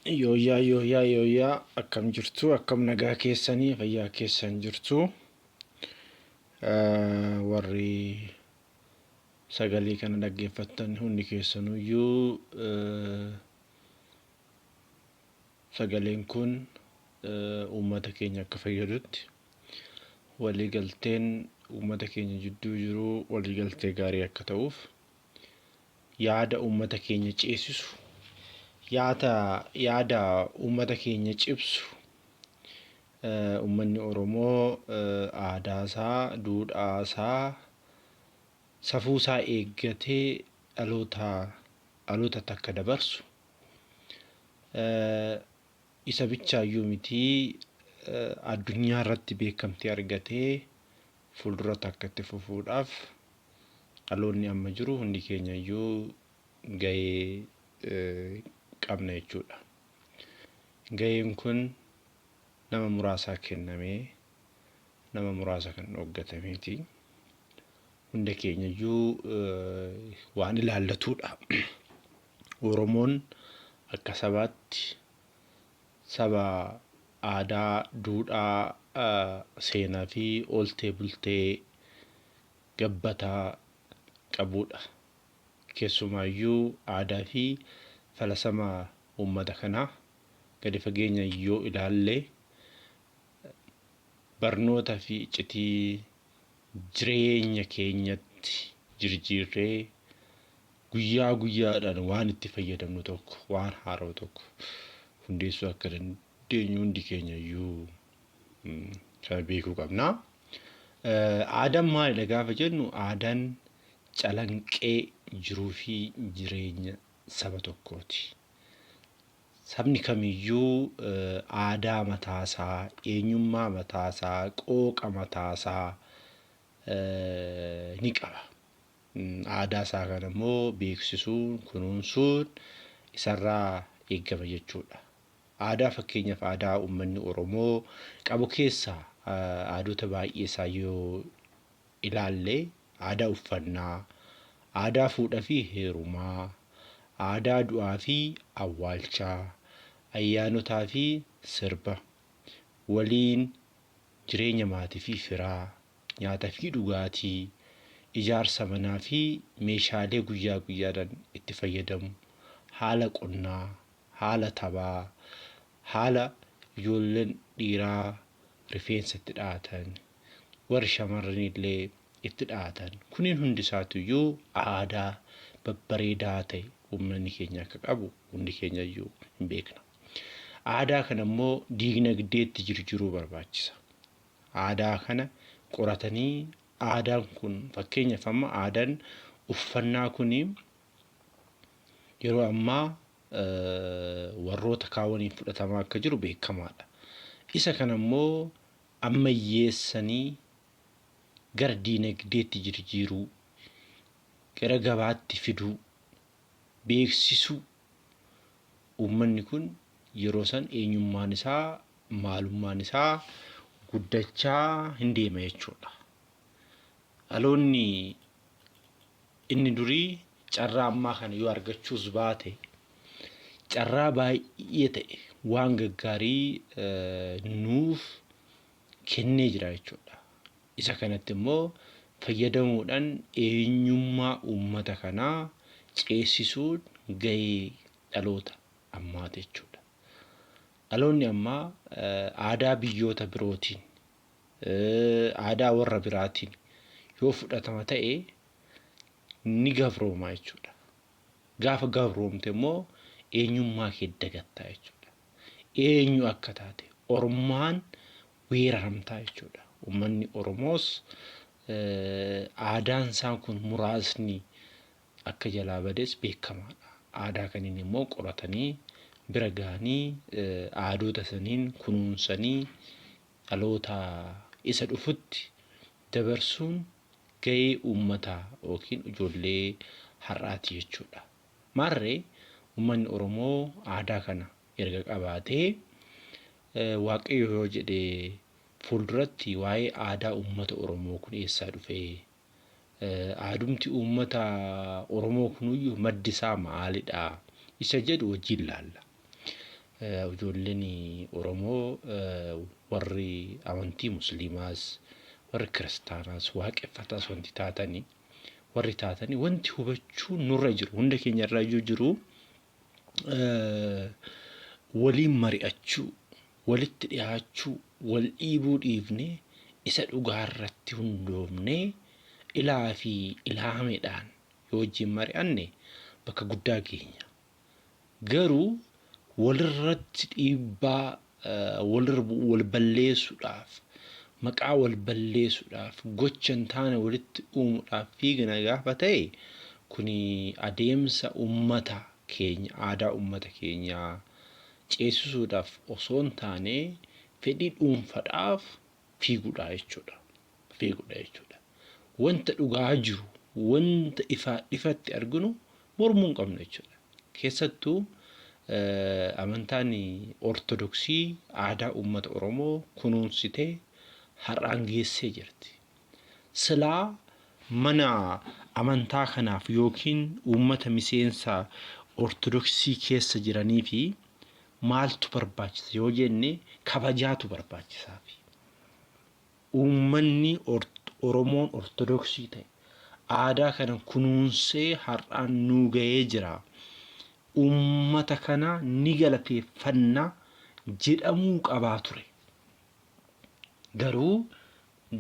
Yooyyaa yooyyaa yooyyaa, akkam jirtu? Akkam nagaa keessanii, fayyaa keessan jirtu? Warri sagalee kana dhaggeeffattan hundi keessanuyyuu, sagaleen kun uummata keenya akka fayyadutti, waliigalteen uummata keenya jidduu jiru waliigaltee gaarii akka ta'uuf, yaada uummata keenya ceesisu, yaada uummata keenya cibsu, uummanni Oromoo aadaasaa, duudhaasaa, safuusaa eeggatee dhaloota dhalootatti akka dabarsu, isa bichaayyuu mitii, addunyaa irratti beekamtii argatee fuulduratti akka itti fufuudhaaf dhaloonni amma jiru hundi keenya iyyuu gahee qabna jechuudha. Gaheen kun nama muraasaa kennamee nama muraasa kan dhooggatameeti. Hunda keenya iyyuu waan ilaallatuudha. Oromoon akka sabaatti saba aadaa, duudhaa, seenaa fi ooltee bultee gabbataa qabuudha. Keessumaayyuu aadaa fi falasama uummata kanaa gadi fageenyaan yoo ilaalle, barnoota fi iccitii jireenya keenyatti jirjiirree guyyaa guyyaadhaan waan itti fayyadamnu tokko, waan haarawa tokko hundeessuu akka dandeenyu hundi keenya iyyuu kana beekuu qabna. Aadaan maalidha gaafa jennu, aadaan calanqee jiruu fi jireenya saba tokkooti. Sabni kamiyyuu aadaa mataasaa, eenyummaa mataasaa, qooqa mataasaa ni qaba. Aadaa isaa kana immoo beeksisuun, kunuunsuun isarraa eegama jechuudha. Aadaa, fakkeenyaaf aadaa uummanni Oromoo qabu keessaa aadota baay'ee isaa yoo ilaalle, aadaa uffannaa, aadaa fuudha fi heerumaa, aadaa du'aa fi awwaalchaa, ayyaanotaa fi sirba, waliin jireenya maatii fi firaa, nyaata fi dhugaatii, ijaarsa manaa fi meeshaalee guyyaa guyyaadhaan itti fayyadamu, haala qonnaa, haala taphaa, haala ijoolleen dhiiraa rifeensa itti dhahatan, warri shamarraniillee itti dhahatan, kunniin hundi isaatuyyuu aadaa babbareedaa ta'e uummanni keenya akka qabu hundi keenyayyuu hin beekna. Aadaa kana immoo diinagdeetti jirjiruu barbaachisa. Aadaa kana qoratanii, aadaan kun, fakkeenyaaf amma aadaan uffannaa kun yeroo ammaa warroota kaawwaniin fudhatamaa akka jiru beekamaadha. Isa kana immoo ammayyeessanii gara diinagdeetti jirjiiruu, gara gabaatti fiduu, beeksisuu, uummanni kun yeroo san eenyummaan isaa, maalummaan isaa guddachaa hin deema jechuudha. Dhaloonni inni durii carraa ammaa kana yoo argachuus baate, carraa baay'ee ta'e waan gaggaarii nuuf kennee jira jechuudha. Isa kanatti immoo fayyadamuudhaan eenyummaa uummata kanaa ceesisuun gahee dhaloota ammaati jechuudha. Dhaloonni ammaa aadaa biyyoota birootiin, aadaa warra biraatiin yoo fudhatama ta'e ni gabrooma jechuudha. Gaafa gabroomte immoo eenyummaa kee dagattaa jechuudha. Eenyu akka taate ormaan weeraramtaa jechuudha. Uummanni Oromoos aadaan isaa kun muraasni akka jalaa bades beekamaadha. Aadaa kaniin immoo qoratanii bira gahanii, aadota saniin kunuunsanii dhaloota isa dhufutti dabarsuun gahee uummataa yookiin ijoollee har'aati jechuudha. Maarree uummanni Oromoo aadaa kana erga qabaatee, Waaqayyo yoo jedhe fuulduratti waa'ee aadaa uummata Oromoo kun eessaa dhufee? Aadumti uummata Oromoo kunuyyuu maddi isaa maalidha? Isa jedhu wajjin laalla. Ijoolleen Oromoo warri amantii Musliimaas, warri Kiristaanaas, Waaqeffataas wanti taatanii warri taatanii wanti hubachuu nurra jiru hunda keenya irra iyyuu jiru waliin mari'achuu, walitti dhiyaachuu, wal dhiibuu dhiifnee isa dhugaa irratti hundoofnee ilaa fi ilaameedhaan yoo wajjin mari'anne bakka guddaa geenya. Garuu walirratti dhiibbaa walirra bu'uu wal balleessuudhaaf, maqaa wal balleessuudhaaf, gocha hin taane walitti uumuudhaaf fiigna gaafa ta'e kuni adeemsa ummata keenya, aadaa ummata keenyaa ceesisuudhaaf osoo hin taane fedhii dhuunfadhaaf fiiguudha jechuudha. Fiiguudha jechuudha. Wanta dhugaa jiru, wanta ifaa ifatti arginu mormuu hin qabnu jechuudha. Keessattuu amantaan Ortodoksii aadaa uummata Oromoo kunuunsitee har'aan geessee jirti. Silaa mana amantaa kanaaf yookiin uummata miseensa Ortodoksii keessa jiraniifi maaltu barbaachisa yoo jenne kabajaatu barbaachisaafi. Uummanni Oromoon Ortodoksii ta'e aadaa kana kunuunsee har'aan nuu ga'ee jira. Uummata kana ni galateeffanna jedhamuu qabaa ture. Garuu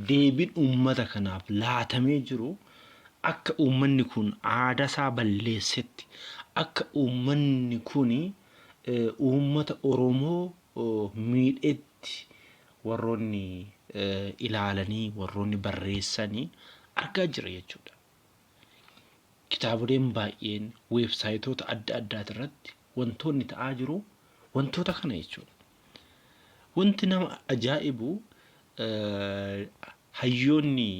deebiin uummata kanaaf laatamee jiru akka uummanni kun aadaasaa balleessetti, akka uummanni kun uummata Oromoo miidhetti warroonni ilaalanii, warroonni barreessanii argaa jira jechuudha. Kitaaboleen baay'een weebsaayitoota adda addaati irratti wantoonni ta'aa jiru wantoota kana jechuudha. Wanti nama ajaa'ibu hayyoonni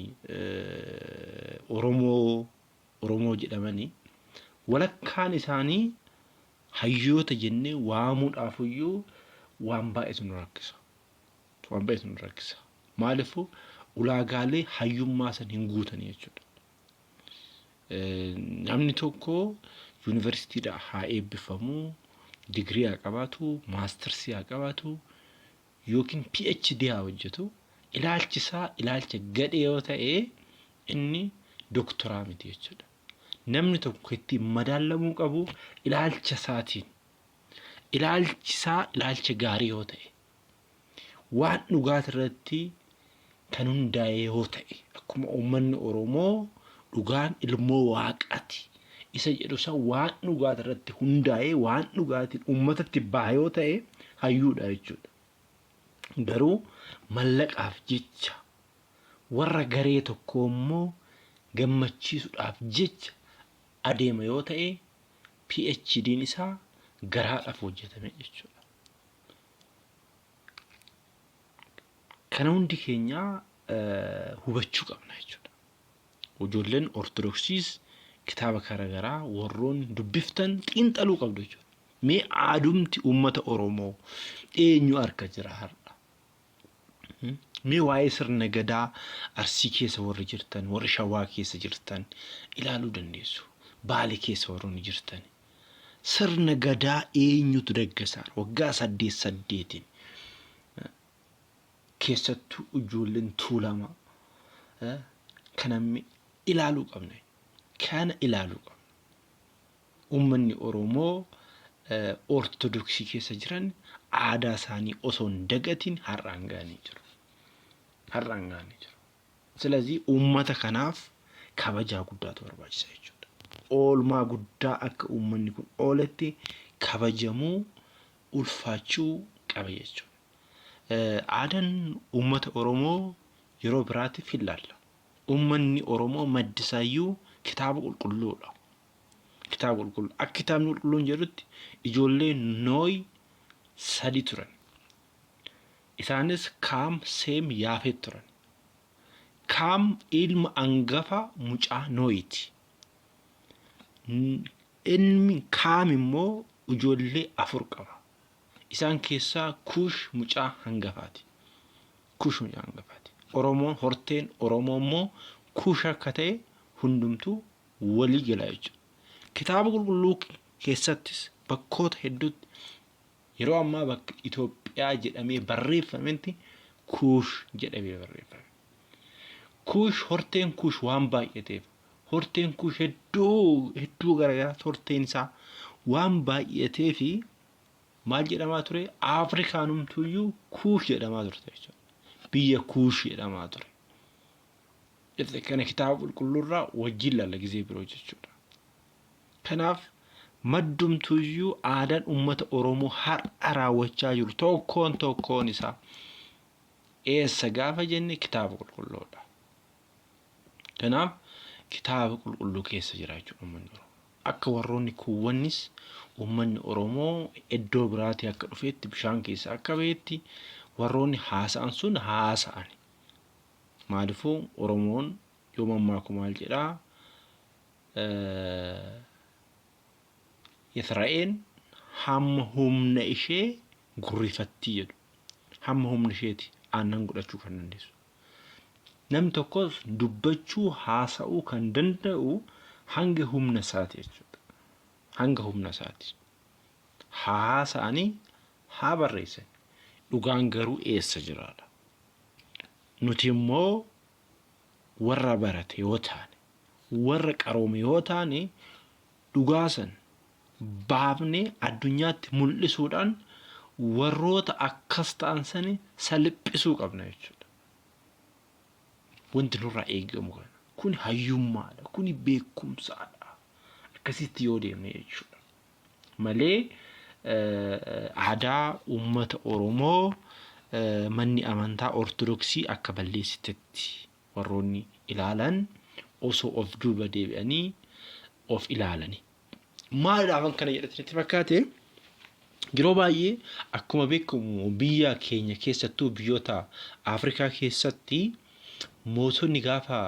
Oromoo Oromoo jedhamanii walakkaan isaanii hayyoota jennee waamuudhaafuyyuu waan baay'eetu nu rakkisa. Waan baay'eetu nu rakkisa. Maaliifuu ulaagaalee hayyummaa san hin guutanii jechuudha. Namni tokko yuunivarsiitiidhaa haa eebbifamu, digirii haa qabaatu, maastarsii haa qabaatu yookiin PhD haa hojjetu, ilaalchi isaa ilaalcha gadhee yoo ta'e inni doktoraa miti jechuudha. Namni tokko ittiin madaalamuu qabu ilaalcha isaatiin. Ilaalchi isaa ilaalcha gaarii yoo ta'e, waan dhugaati irratti kan hundaa'e yoo ta'e, akkuma uummanni Oromoo dhugaan ilmoo waaqaati isa jedhu san waan dhugaati irratti hundaa'ee waan dhugaatiin uummatatti baha yoo ta'e hayyuudha jechuudha. Garuu mallaqaaf jecha warra garee tokkoo immoo gammachiisuudhaaf jecha adeema yoo ta'e PhDn isaa garaadhaaf hojjetame jechuudha. Kana hundi keenya hubachuu qabna jechuudha. Ijoolleen Ortodoksiis kitaaba garaagaraa warroonni dubbiftan xiinxaluu qabdu jechuudha. Mee aadumti uummata Oromoo eenyu harka jira har'a? Mee waa'ee sirna gadaa Arsii keessa warri jirtan, warri Shawaa keessa jirtan ilaaluu dandeessu. Baale keessa warroonni jirtan. Sirna gadaa eenyutu deggesaara? Waggaa saddeet saddeetiin. Keessattuu ijoolleen Tuulamaa kana ilaaluu qabna. Kana ilaaluu qabna. Uummanni Oromoo Ortodoksii keessa jiran aadaa isaanii osoo hin dagatiin har'aan ga'anii jiru. Har'aan ga'anii jiru. Silazii uummata kanaaf kabajaa guddaatu barbaachisa jechuudha. Oolmaa guddaa akka uummanni kun ooletti kabajamuu, ulfaachuu qaba jechuudha. Aadaan uummata Oromoo yeroo biraatiif hin laalla. Uummanni Oromoo maddisaayyuu kitaaba qulqulluudha. Kitaaba qulqulluu. Akka kitaabni qulqulluun jedhutti ijoollee Nooy sadi turan. Isaanis Kaam, Seem, Yaafet turan. Kaam ilma angafa mucaa Nooyiti. Ilmi Kaam immoo ijoollee afur qaba. Isaan keessaa Kuush mucaa hangafaati. Kuush mucaa hangafaati. Oromoon horteen Oromoo immoo Kuush akka ta'e hundumtuu walii gala jechuudha. Kitaaba qulqulluu keessattis bakkoota hedduutti Yeroo ammaa bakka Itoophiyaa jedhamee barreeffametti Kuush jedhamee barreeffame. Kuush horteen Kuush waan baay'ateef horteen Kuush hedduu hedduu garaagaraatti horteen isaa waan baay'ateefi maal jedhamaa ture? Afrikaanumtuyyuu Kuush jedhamaa turte jechuudha. Biyya Kuush jedhamaa ture. Kana kitaaba qulqulluurraa wajjin laalla gizee biroo jechuudha. Kanaaf maddumtuyyuu aadaan uummata Oromoo har'a raawwachaa jiru tokkoon tokkoon isaa eessa gaafa jenne kitaaba qulqulluudha. Kanaaf kitaaba qulqulluu keessa jira jechuudha uummanni Oromoo. Akka warroonni kuuwwannis uummanni Oromoo iddoo biraatii akka dhufeetti bishaan keessa akka ba'etti warroonni haasa'an sun haasa'an. Maaliifuu Oromoon yoo mammaaku maal jedhaa Israa'el hamma humna ishee gurrifattii jedhu. Hamma humna isheeti aannan godhachuu kan dandeessu. Namni tokkos dubbachuu haasa'uu kan danda'u hanga humna isaati jechuudha. Hanga humna isaati. Haa haasa'anii haa barreessan. Dhugaan garuu eessa jiraadha? Nuti immoo warra barate yoo taane, warra qaroome yoo taane dhugaa san baafnee addunyaatti mul'isuudhaan warroota akkas ta'an sani salphisuu qabna jechuudha. Wanti nurraa eegamu kana. Kuni hayyummaadha. Kuni beekumsaadha. Akkasitti yoo deemne jechuudha. Malee aadaa uummata Oromoo manni amantaa Ortodoksii akka balleessitetti warroonni ilaalan osoo of duuba deebi'anii of ilaalanii. Maaliidhaafan kana jedhate natti fakkaate yeroo baay'ee akkuma beekamu biyya keenya keessattuu biyyoota Afrikaa keessatti mootonni gaafa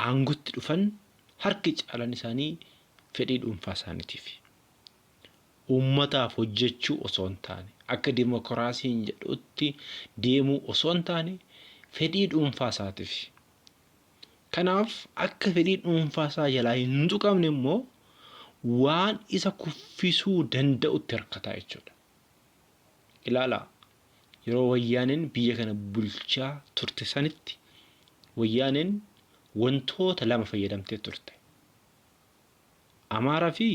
aangotti dhufan harki caalan isaanii fedhii dhuunfaa isaaniitiif. Uummataaf hojjechuu osoo hin taane, akka dimokiraasiin jedhutti deemuu osoo hin taane fedhii dhuunfaa isaatiif. Kanaaf akka fedhii dhuunfaa isaa jalaa hin tuqamne immoo waan isa kuffisuu danda'utti hirkataa jechuudha. Ilaalaa yeroo wayyaaneen biyya kana bulchaa turte sanitti wayyaaneen wantoota lama fayyadamtee turte. Amaaraa fi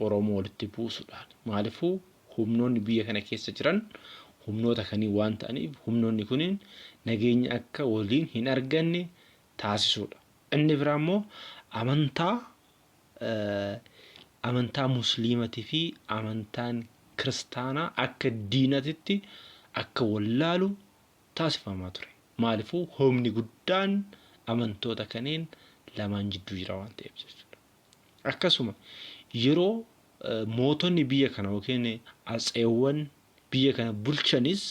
Oromoo walitti buusuudhaan. Maaliifuu humnoonni biyya kana keessa jiran humnoota kanii waan ta'aniif humnoonni kuniin nageenya akka waliin hin arganne taasisuudha. Inni biraa immoo amantaa amantaa musliimatii fi amantaan kiristaanaa akka diinatitti akka wallaalu taasifamaa ture. Maaliifuu humni guddaan amantoota kaneen lamaan jidduu jira waan ta'eef jechuudha. Akkasuma yeroo mootonni biyya kana yookiin atseewwan biyya kana bulchanis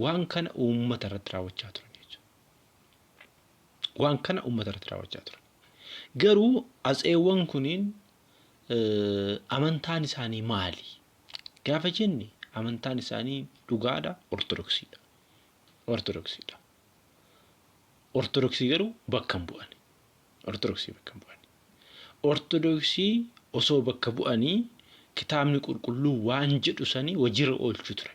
waan kana uummata irratti raawwachaa turan jechuudha. Waan kana uummata irratti raawwachaa turan. Garuu atseewwan kuniin amantaan isaanii maali? Gaafa jenne amantaan isaanii dhugaadha Ortodoksiidha. Ortodoksiidha. Ortodoksii garuu bakka hin bu'ani. Ortodoksii bakka hin bu'ani. Ortodoksii osoo bakka bu'anii kitaabni qulqulluu waan jedhu sanii hojiirra oolchu ture.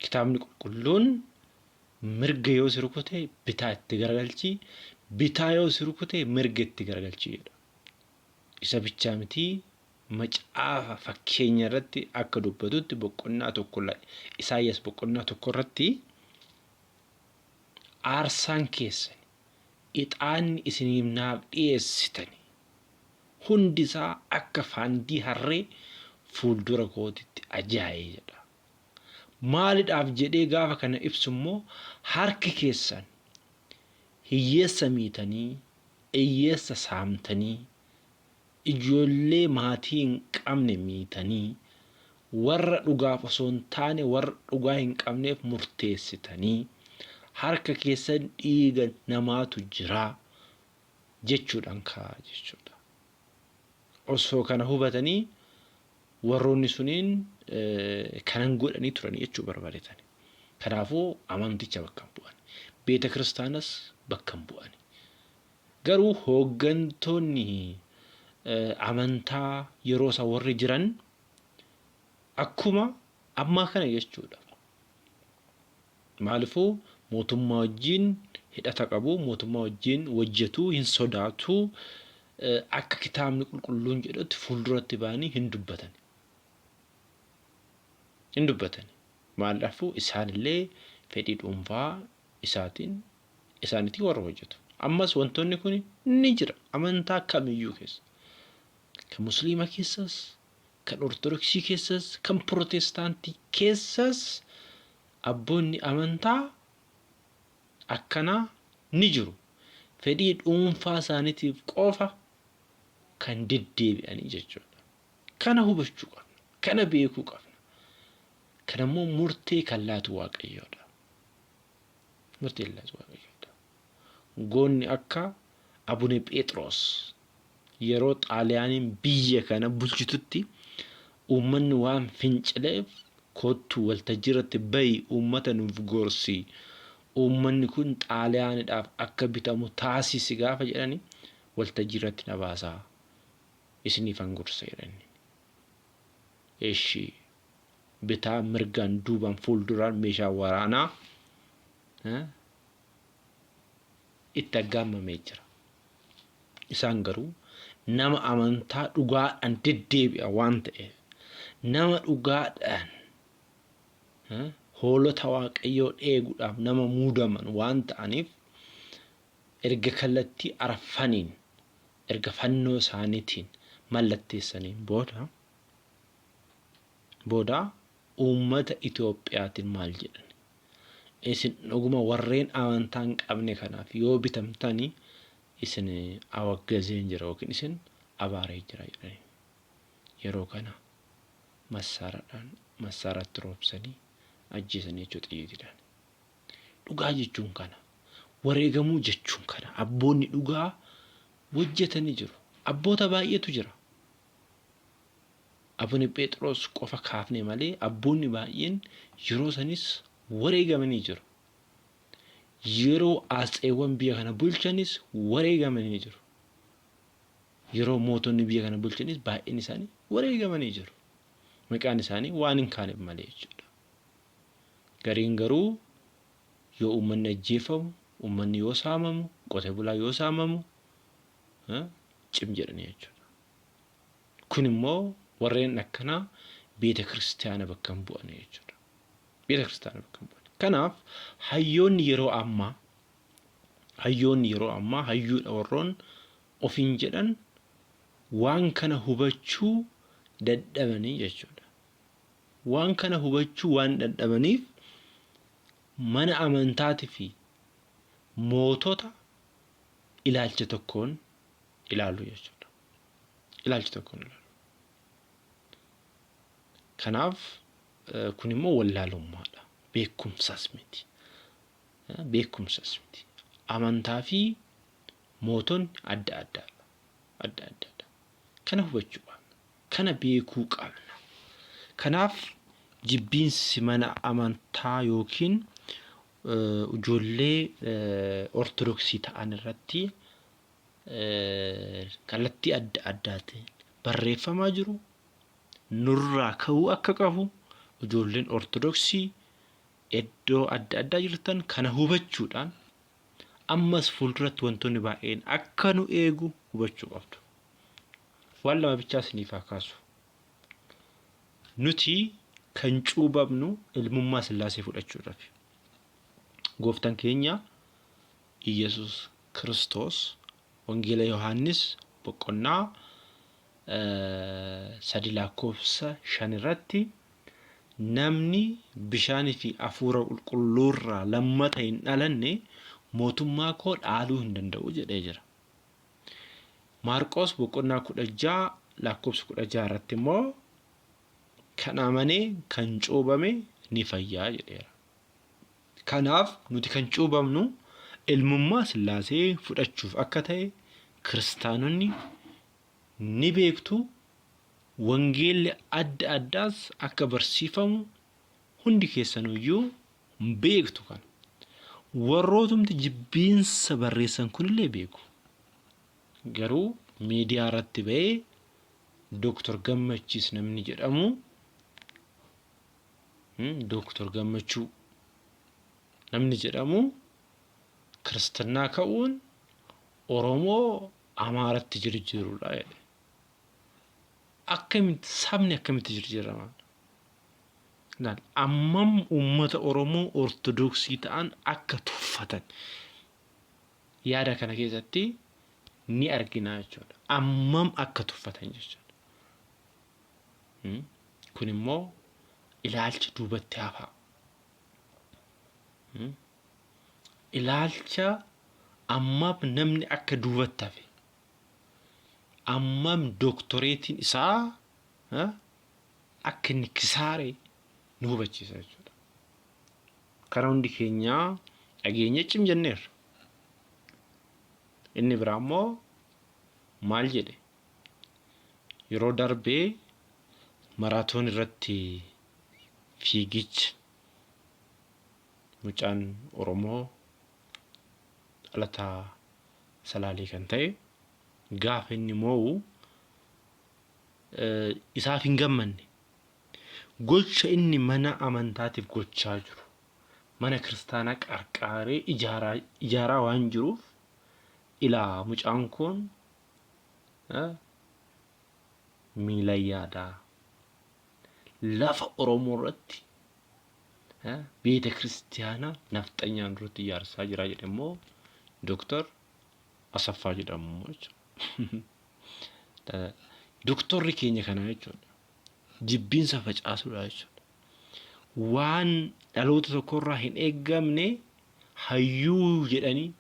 Kitaabni qulqulluun mirga yoo si rukute bitaa itti garagalchi, bitaa yoo si rukute mirga itti garagalchi jedha. Isa bichaa mitii macaafa fakkeenya irratti akka dubbatutti boqonnaa tokko Isaayyaas boqonnaa tokko irratti aarsaan keessan ixaanni isiniif naaf dhiyeessitani hundi isaa akka faandii harree fuuldura kootitti ajaa'e jedha. Maalidhaaf jedhee gaafa kana ibsu immoo harki keessan hiyyeessa miitanii, hiyyeessa saamtanii, ijoollee maatii hin qabne miitanii, warra dhugaaf osoo hin taane warra dhugaa hin qabneef murteessitanii, harka keessan dhiiga namaatu jira jechuudhaan kaa'a jechuudha. Osoo kana hubatanii warroonni suniin kanan godhanii turanii jechuu barbaadeetani. Kanaafuu amanticha bakka hin bu'an. Beeta kiristaanas bakka hin bu'an. Garuu hooggantoonni amantaa yeroo isaa warri jiran Akkuma ammaa kana jechuudha. Maaliifuu mootummaa wajjin hidhata qabu, mootummaa wajjin hojjetu, hin sodaatu, akka kitaabni qulqulluun jedhutti fuulduratti ba'anii hin dubbatan. Hin dubbatan. Maaliifuu isaanillee fedhii dhuunfaa isaatiin isaaniitiin warra hojjetu. Ammas wantoonni kun ni jira amantaa kamiyyuu keessa. Kan musliima keessas, kan ortodoksii keessas, kan pirootestaantii keessas abboonni amantaa akkanaa ni jiru. Fedhii dhuunfaa isaaniitiif qofa kan deddeebi'anii jechuudha. Kana hubachuu qabna. Kana beekuu qabna. Kana immoo murtee kan laatu Waaqayyoodha. Murtee kan laatu Waaqayyoodha. Goonni akka Abune Pheexiroos yeroo Xaaliyaaniin biyya kana bulchitutti uummanni waan fincileef koottu waltajjii irratti bahi uummata nuuf gorsi uummanni kun Xaaliyaanidhaaf akka bitamu taasisi gaafa jedhani waltajjii irratti na baasaa isiniifan gorsa jedhani. Eshi bitaa mirgaan duubaan fuulduraan meeshaa waraanaa itti aggaammamee jira. Isaan garuu nama amantaa dhugaadhaan deddeebi'a waan ta'eef nama dhugaadhaan hoolota Waaqayyoo eeguudhaaf nama muudaman waan ta'aniif erga kallattii arfaniin erga fannoo isaaniitiin mallatteessaniin booda booda uummata Itoophiyaatiin maal jedhan? Isin dhuguma warreen amantaa hin qabne kanaaf yoo bitamtani isin awaggazeen jira yookiin isin abaaree jira jedhaniin. Yeroo kana massaaradhaan massaaratti roobsanii ajjeesanii jechuu xiyyiitiidhaan. Dhugaa jechuun kana. Wareegamuu jechuun kana. Abboonni dhugaa hojjetanii jiru. Abboota baay'eetu jira. Abune Pheexiroos qofa kaafne malee abboonni baay'een yeroo sanis wareegamanii jiru. Yeroo atseewwan biyya kana bulchanis wareegamanii jiru. Yeroo mootonni biyya kana bulchanis baay'een isaanii wareegamanii jiru. Maqaan isaanii waan hin kaaneef malee jechuudha. Gariin garuu yoo uummanni ajjeefamu, uummanni yoo saamamu, qote bulaa yoo saamamu cim jedhanii jechuudha. Kun immoo warreen akkanaa beeta kiristiyaana bakka hin bu'an jechuudha. Beeta kiristiyaana bakka hin bu'an. Kanaaf hayyoonni yeroo ammaa hayyoonni yeroo ammaa hayyuudha warroon ofiin jedhan waan kana hubachuu dadhabanii jechuudha. Waan kana hubachuu waan dadhabaniif mana amantaatii fi mootota ilaalcha tokkoon ilaalu jechuudha. Ilaalcha tokkoon ilaalu. Kanaaf kun immoo wallaalummaadha. Beekumsas miti. Beekumsas miti. Amantaa fi mootonni adda addaadha. Adda addaadha. Kana hubachuu qabna. Kana beekuu qabna. Kanaaf jibbiinsi mana amantaa yookiin ijoollee Ortodoksii ta'an irratti kallattii adda addaatiin barreeffamaa jiru nurraa ka'uu akka qabu ijoolleen Ortodoksii iddoo adda addaa jirtan kana hubachuudhaan ammas fuulduratti wantoonni baay'een akka nu eegu hubachuu qabdu. Waan lama bichaa isiniif haa kaasu. Nuti kan cuubamnu ilmummaa Sillaasee fudhachuudhaaf. Gooftaan keenya Iyyasuus Kiristoos Wangeela Yohaannis boqonnaa 3 lakkoofsa 5 irratti namni bishaanii fi hafuura qulqulluurraa lammata hin dhalanne mootummaa koo dhaaluu hin danda'u jedhee jira. Maarqoos boqonnaa 16 lakkoofsa 16 irratti immoo kan amanee kan cuubame ni fayyaa jedheera. Kanaaf nuti kan cuubamnu ilmummaa Sillaasee fudhachuuf akka ta'e kiristaanonni ni beektu, wangeelli adda addaas akka barsiifamu hundi keessanuyyuu beektu kana. Warrootumti jibbiinsa barreessan kunillee beeku. Garuu miidiyaa irratti ba'ee Dooktor Gammachiis namni jedhamu Dooktor Gammachuu namni jedhamu kiristinnaa ka'uun Oromoo Amaaratti jirjiirudha jedhe. Akkamitti sabni akkamitti jirjiirama? Laal ammam uummata Oromoo Ortodoksii ta'an akka tuffatan yaada kana keessatti ni argina jechuudha. Ammam akka tuffatan jechuudha. Kun immoo ilaalcha duubatti hafaa. Ilaalcha ammam namni akka duubatti hafe, ammam dooktoreetiin isaa akka inni kisaare nu hubachiisa jechuudha. Kana hundi keenyaa dhageenye cim jenneerra. Inni biraa immoo maal jedhe? Yeroo darbe maraatoon irratti fiigicha mucaan Oromoo dhalataa Salaalee kan ta'e gaafa inni moo'u isaaf hin gammanne. Gocha inni mana amantaatiif gochaa jiru mana kiristaanaa qarqaaree ijaaraa waan jiruuf ilaa mucaan kun miila yaadaa lafa Oromoo irratti beeta kiristiyaanaa nafxanyaan duratti ijaarsaa jira jedhe immoo Dooktar Asaffaa jedhamu jechuudha. Doktorri keenya kanaa jechuudha. Jibbiinsa facaasuudha jechuudha. Waan dhaloota tokkorraa hin eeggamne hayyuu jedhanii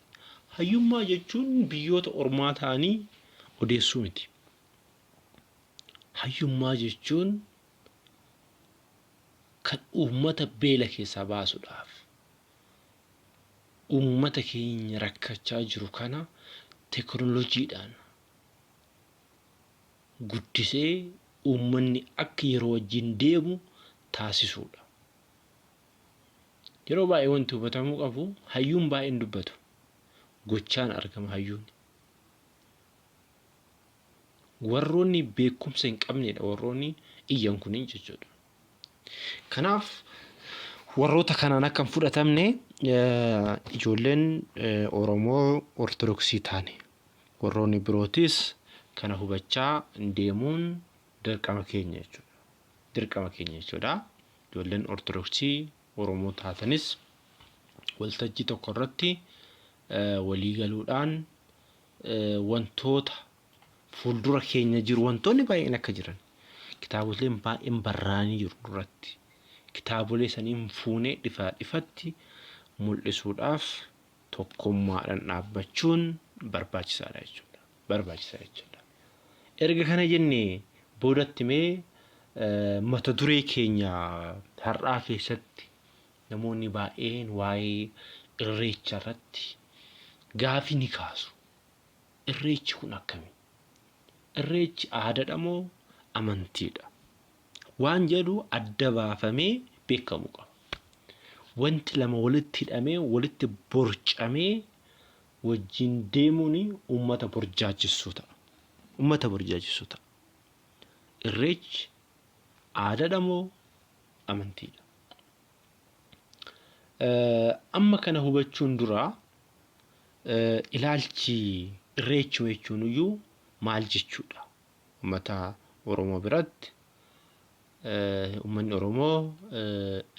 hayyummaa jechuun biyyoota ormaa ta'anii odeessuu miti. Hayyummaa jechuun kan uummata beela keessaa baasuudhaaf uummata keenya rakkachaa jiru kana teknooloojiidhaan guddisee uummanni akka yeroo wajjin deemu taasisuudha. Yeroo baay'ee wanti hubatamuu qabu hayyuun baay'een dubbatu. Gochaan argama hayyuun. Warroonni beekumsa hin qabnedha warroonni iyyan kuniin jechuudha. Kanaaf warroota kanaan akka hin fudhatamne ijoolleen Oromoo Ortodoksii taane warroonni birootis kana hubachaa deemuun dirqama keenya jechuudha. Dirqama keenya jechuudha. Ijoolleen Ortodoksii Oromoo taatanis waltajjii tokko irratti walii galuudhaan wantoota fuuldura keenya jiru wantoonni baay'een akka jiran kitaaboleen baay'een barraa'anii jiru duratti kitaabolee saniin fuunee dhifaa dhifatti mul'isuudhaaf tokkummaadhaan dhaabbachuun barbaachisaadha jechuudha. Barbaachisaa jechuudha. Erga kana jennee boodatti mee mata duree keenya har'aa keessatti namoonni baay'een waa'ee irreecha irratti gaafii ni kaasu. Irreechi kun akkami? Irreechi aadaadha moo amantiidha? Waan jedhu adda baafamee beekamuu qaba. Wanti lama walitti hidhamee walitti borcamee wajjin deemuun uummata borjaajessuu ta'a. Uummata borjaajessuu ta'a. Irreechi aadaadha moo amantiidha? Amma kana hubachuun dura ilaalchi irreechuma jechuun iyyuu maal jechuudha? Uummata Oromoo biratti uummanni Oromoo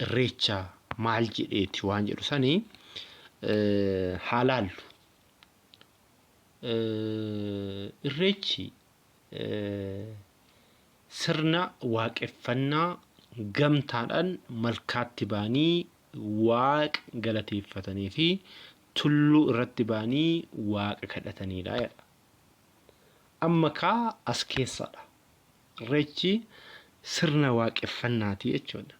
irreecha maal jedheeti waan jedhu sanii haa laallu. Irreechi sirna waaqeffannaa gamtaadhaan malkaatti ba'anii waaqa galateeffatanii fi tulluu irratti ba'anii waaqa kadhataniidha jedha. Amma kaa as keessadha. Irreechi sirna waaqeffannaati jechuudha.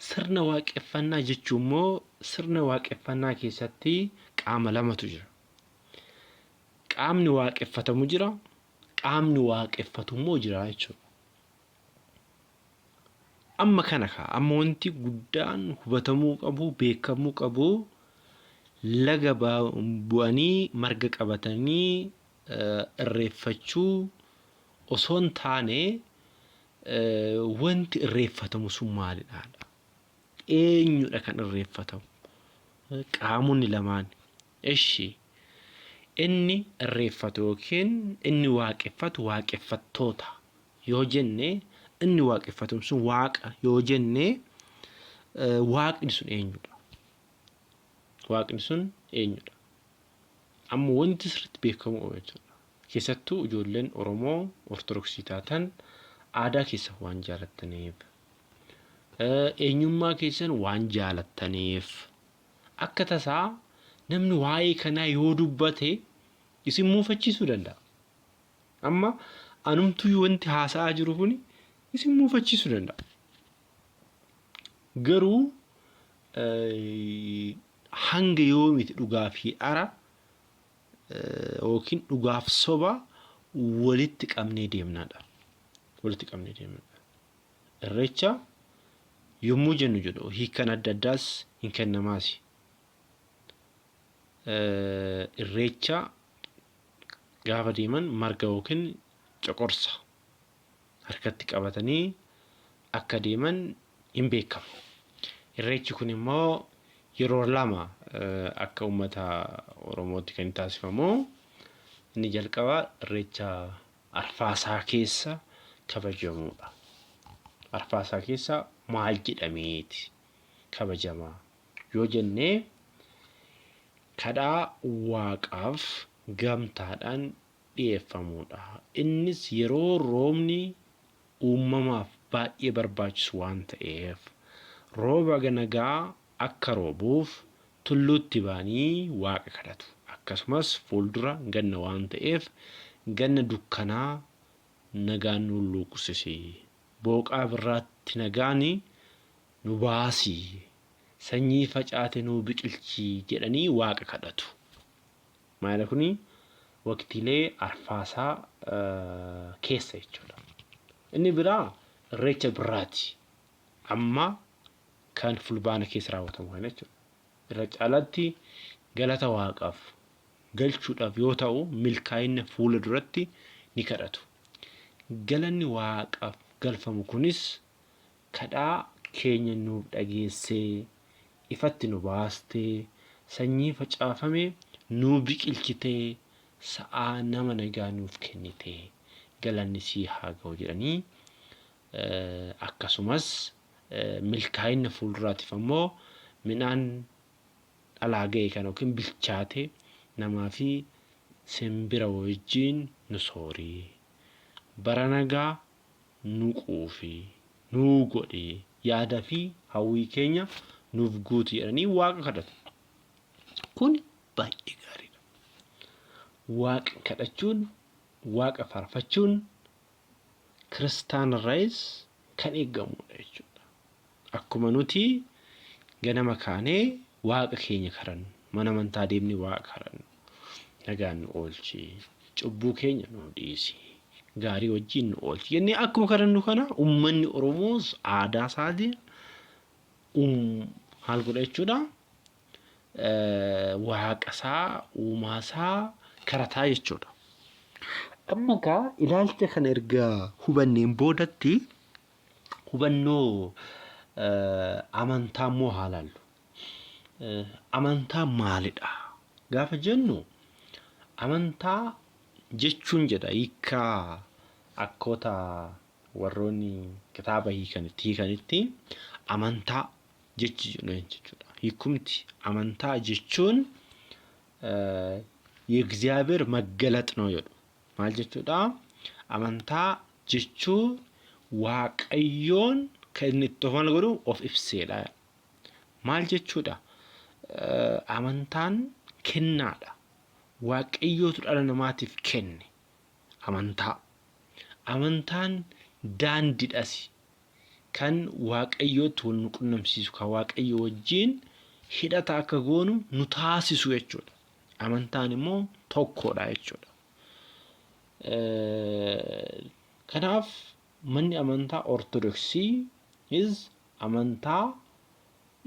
Sirna waaqeffannaa jechuun immoo sirna waaqeffannaa keessatti qaama lamatu jira. Qaamni waaqeffatamu jira, qaamni waaqeffatu immoo jira jechuudha. Amma kana kaa amma wanti guddaan hubatamuu qabu beekamuu qabu laga bu'anii marga qabatanii irreeffachuu osoo hin taane wanti irreeffatamu sun maalidhaadha. Eenyudha kan irreeffatamu? Qaamonni lamaan. Eshi inni irreeffatu yookiin inni waaqeffatu waaqeffattoota yoo jenne, inni waaqeffatu sun waaqa yoo jenne, waaqni sun eenyudha? Waaqni sun eenyudha? Amma wanti sirriitti beekamuu qabu jechuudha. Keessattuu ijoolleen Oromoo Ortodoksii taatan aadaa keessan waan jaalattaniif, eenyummaa keessan waan jaalattaniif, akka tasaa namni waa'ee kanaa yoo dubbate isin muufachiisuu danda'a. Amma anumtuu wanti haasa'aa jiru kun isin muufachiisuu danda'a. Garuu hanga yoomiti dhugaa fi dhara yookiin dhugaaf soba walitti qabnee deemnaadha. Walitti qabnee deemnaadha. Irreecha yommuu jennu jedhu hiikkan adda addaas hin kennamaasi. Irreecha gaafa deeman marga yookiin coqorsa harkatti qabatanii akka deeman hin beekamu. Irreechi kun immoo yeroo lama akka uummata Oromootti kan taasifamu. Inni jalqabaa irreecha Arfaasaa keessa kabajamudha. Arfaasaa keessa maal jedhameeti kabajama yoo jennee, kadhaa waaqaaf gamtaadhaan dhiyeeffamuudha. Innis yeroo roobni uumamaaf baay'ee barbaachisu waan ta'eef rooba nagaa akka roobuuf tulluutti ba'anii waaqa kadhatu. Akkasumas fuuldura ganna waan ta'eef ganna dukkanaa nagaan nu hulluuqsisi, booqaa birraatti nagaan nu baasi, sanyii facaate nuu biqilchi jedhanii waaqa kadhatu. Maalidha kuni? Waqtiilee arfaasaa keessa jechuudha. Inni biraa irreecha birraati. Amma kan fulbaana keessa raawwatamu kana jechuudha. Irra caalaatti galata waaqaaf galchuudhaaf yoo ta'u milkaa'ina fuula duratti ni kadhatu. Galanni waaqaaf galfamu kunis kadhaa keenya nuuf dhageessee, ifatti nu baastee, sanyii facaafame nuu biqilchitee, sa'aa nama nagaa nuuf kennitee galanni sii haa ga'u jedhanii, akkasumas milkaa'ina fuulduraatiif ammoo midhaan dhalaa ga'e kana yookiin bilchaate namaa fi simbira wajjin nu soori. Bara nagaa nu quufi, nuu godhi, yaada fi hawwii keenya nuuf guuti jedhanii Waaqa kadhatu. Kun baay'ee gaariidha. Waaqa kadhachuun, Waaqa faarfachuun kiristaanarraayis kan eegamudha jechuudha. Akkuma nuti ganama kaanee Waaqa keenya kadhannu, mana amantaa deemnee Waaqa kadhannu, nagaan nu oolchi, cubbuu keenya nu dhiisi, gaarii wajjin nu oolchi jennee akkuma kadhannu kana uummanni Oromoos aadaa isaatiin maal godha jechuudha. Waaqa isaa, uumaa isaa kadhataa jechuudha. Amma egaa ilaalcha kana erga hubanneen boodatti hubannoo amantaa immoo haa ilaallu. Amantaa maalidha? Gaafa jennu amantaa jechuun jedha hiikkaa akkoota warroonni kitaaba hiikanitti hiikanitti amantaa jechi jedhu jechuudha. Hiikumti amantaa jechuun የእግዚአብሔር መገለጥ ነው jedhu. Maal jechuudha? Amantaa jechuun Waaqayyoon kan inni itti of maal godhu of ibseedha. Maal jechuudha? Amantaan kennaadha. Waaqayyootu dhala namaatiif kenne amantaa. Amantaan daandiidhas kan Waaqayyootti wal nu qunnamsiisu, kan Waaqayyo wajjin hidhata akka goonu nu taasisu jechuudha. Amantaan immoo tokkodha jechuudha. Kanaaf manni amantaa Ortodoksii is amantaa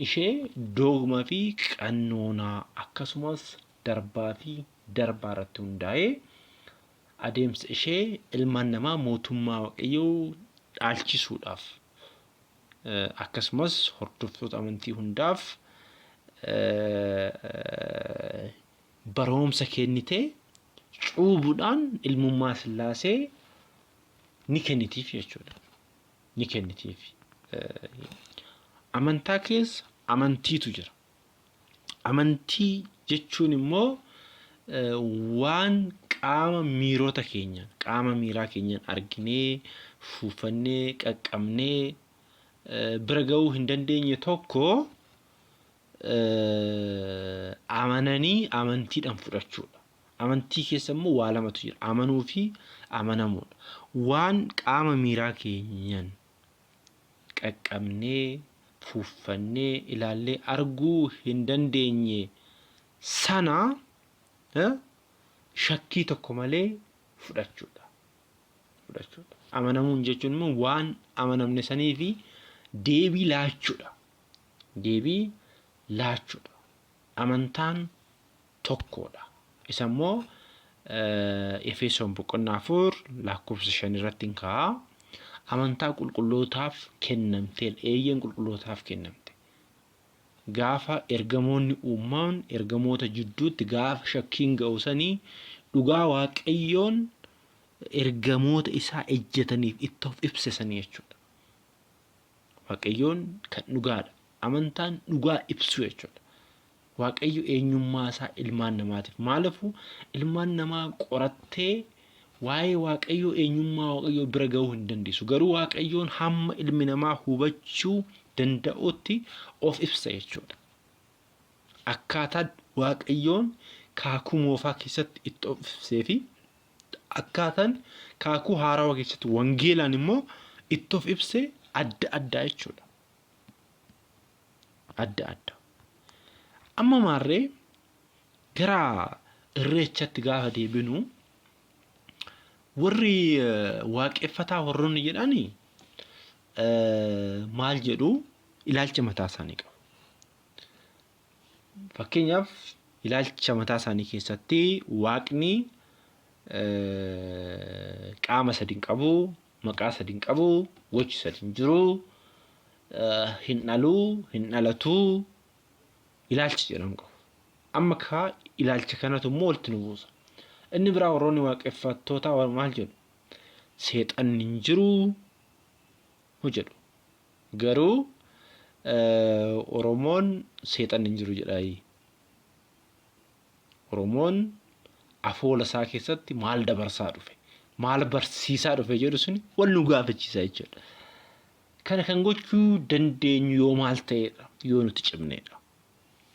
ishee doogmaa fi qannoonaa akkasumas darbaa fi darbaa irratti hundaa'ee adeemsa ishee ilmaan namaa mootummaa Waaqayyoo dhaalchisuudhaaf Akkasumas hordoftoota amantii hundaaf baroomsa kennitee cuubuudhaan ilmummaa Sillaasee ni kennitiif jechuudha. Ni kennitiif. Amantaa keessa amantiitu jira. Amantii jechuun immoo waan qaama miirota keenyaan, qaama miiraa keenyaan arginee, fuufannee, qaqqabnee bira ga'uu hin dandeenye tokko amananii amantiidhaan fudhachuudha. Amantii keessa immoo waa lamatu jira. Amanuu fi amanamuudha. Waan qaama miiraa keenyaan qaqqabnee, fuuffannee, ilaallee arguu hin dandeenye sana shakkii tokko malee fudhachuudha. Fudhachuudha. Amanamuun jechuun immoo waan amanamne sanii fi deebii laachuudha. Deebii laachuudha. Amantaan tokkoodha. Isa immoo Efesoon boqonnaa 4 lakkoofsa 5 irratti hin kaa'a. Amantaa qulqullootaaf kennamteedha. Eeyyeen qulqullootaaf kennamte. Gaafa ergamoonni uumaman ergamoota jidduutti gaafa shakkiin ga'u sanii dhugaa Waaqayyoon ergamoota isaa ejjetaniif itti of ibse sanii jechuudha. Waaqayyoon kan dhugaadha. Amantaan dhugaa ibsuu jechuudha. Waaqayyo eenyummaa isaa ilmaan namaatiif. Maaliifuu ilmaan namaa qorattee waa'ee Waaqayyoo eenyummaa Waaqayyoo bira ga'uu hin dandeessu. Garuu Waaqayyoon hamma ilmi namaa hubachuu danda'utti of ibsa jechuudha. Akkaataa Waaqayyoon kaakuu moofaa keessatti itti of ibsee fi akkaataan kaakuu haarawaa keessatti wangeelaan immoo itti of ibse adda addaa jechuudha. Adda adda. Amma maarree gara irreechatti gaafa deebinu warri waaqeffataa warroonni jedhani maal jedhu ilaalcha mataa isaanii qabu. Fakkeenyaaf ilaalcha mataa isaanii keessatti waaqni qaama sadi hin qabu, maqaa sadi hin qabu, gochi sadi hin jiru, hin dhalu, hin dhalatu ilaalcha jedhamu qabu. Amma kaa ilaalcha kanatu immoo walitti nu buusa. Inni biraa warroonni waaqeffattootaa maal jedhu? Seexanni hin jiru jedhu. Garuu Oromoon seexanni hin jiru jedhaayi. Oromoon afoola isaa keessatti maal dabarsaa dhufe, maal barsiisaa dhufe jedhu suni wal nu gaafachiisa jechuudha. Kana kan gochuu dandeenyu yoo maal ta'edha? Yoo nuti cimneedha.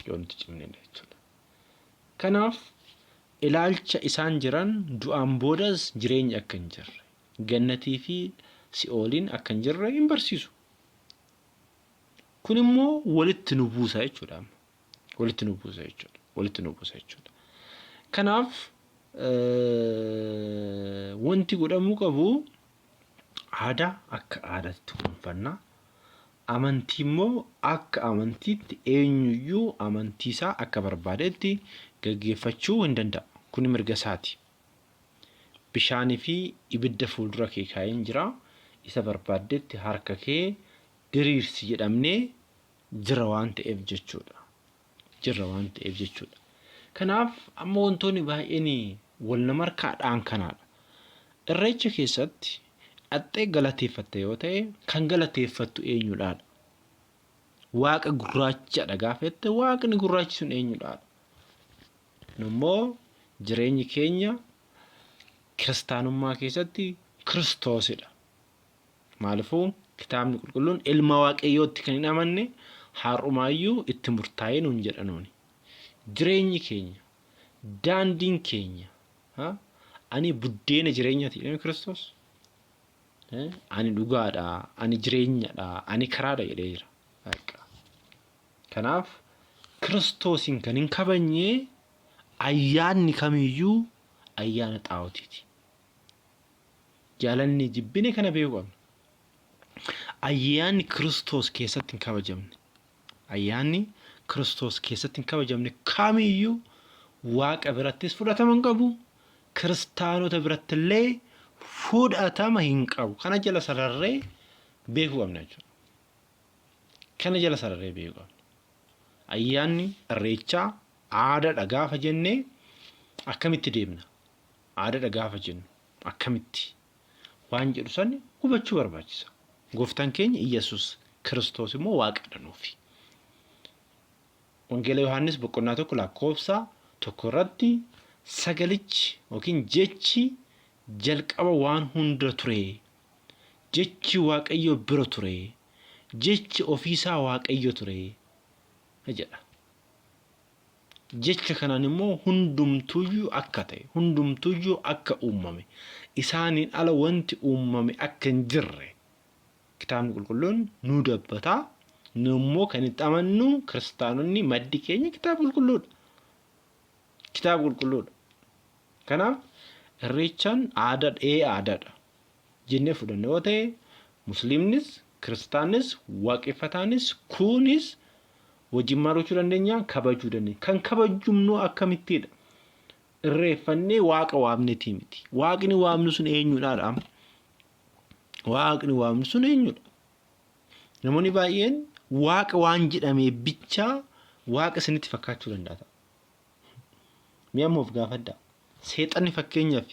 Yoo nuti cimneedha jechuudha. Kanaaf ilaalcha isaan jiran du'aan boodas jireenyi akka hin jirre, gannatii fi si'ooliin akka hin jirre hin barsiisu. Kun immoo walitti nu buusa jechuudha. Walitti nu buusa jechuudha. Walitti nu buusa jechuudha. Kanaaf wanti godhamuu qabu aadaa akka aadaatti kunuunfanna. Amantii immoo akka amantiitti eenyuyyuu amantii isaa akka barbaadetti gaggeeffachuu hin danda'a. Kuni mirga isaati. Bishaanii fi ibidda fuuldura kee kaa'een jira, isa barbaaddetti harka kee diriirsi jedhamnee jira waan ta'eef jechuudha. Jirra waan ta'eef jechuudha. Kanaaf amma wantoonni baay'een wal nama harkaa dha'an kanaadha. Irreecha keessatti dhaqxee galateeffatta yoo ta'e kan galateeffattu eenyudhaadha? Waaqa gurraachadha gaafa jette waaqni gurraachi sun eenyudhaadha? Nummoo jireenyi keenya kiristaanummaa keessatti Kiristoosidha. Maaliifuu kitaabni qulqulluun ilma Waaqayyootti kan hin amanne har'umaayyuu itti murtaa'ee nuun jedha nuuni. Jireenyi keenya, daandiin keenya, ani buddeena jireenyaati jedhame Kiristoos. Ani dhugaadha, ani jireenyadha, ani karaadha jedhee jira. Kanaaf Kiristoosiin kan hin kabajne ayyaanni kamiyyuu ayyaana xaa'otiiti. Jaalannee jibbine kana beekuu qabna. Ayyaanni Kiristoos keessatti hin kabajamne, ayyaanni Kiristoos keessatti hin kabajamne kamiyyuu Waaqa birattis fudhatama hin qabu, kiristaanota birattillee fudhatama hin qabu. Kana jala sararree beekuu qabna jechuudha. Kana jala sararree beekuu qabna. Ayyaanni Irreechaa aadaadha gaafa jennee akkamitti deemna? Aadaadha gaafa jennu akkamitti? Waan jedhu san hubachuu barbaachisa. Gooftaan keenya Iyyasuus Kiristoos immoo Waaqadha nuufi. Wangeela Yohaannis boqonnaa 1 lakkoofsa 1 irratti sagalichi yookiin jechi jalqaba waan hunda ture. Jechi Waaqayyo bira ture. Jechi ofiisaa Waaqayyo ture jedha. Jecha kanaan immoo hundumtuyyuu akka ta'e, hundumtuyyuu akka uumame, isaaniin ala wanti uumame akka hin jirre Kitaabni Qulqulluun nu dabbata. Nu immoo kan itti amannu kiristaanonni maddi keenya kitaaba qulqulluudha. Kitaaba qulqulluudha. Kanaaf irreechaan aadaa ee aadaadha jennee fudhanne yoo ta'e musliimnis kiristaannis waaqeffataanis kuunis wajjin maal gochuu dandeenya kabajuu dandeenya. Kan kabajumnu akkamittiidha? Irreeffannee waaqa waamnetii miti. Waaqni waamnu sun eenyuudhaadha? Waaqni waamnu sun eenyudha? Namoonni baay'een waaqa waan jedhamee bichaa waaqa isinitti fakkaachuu danda'a ta'a. Mee amma of gaafadhaa. Seexanni fakkeenyaaf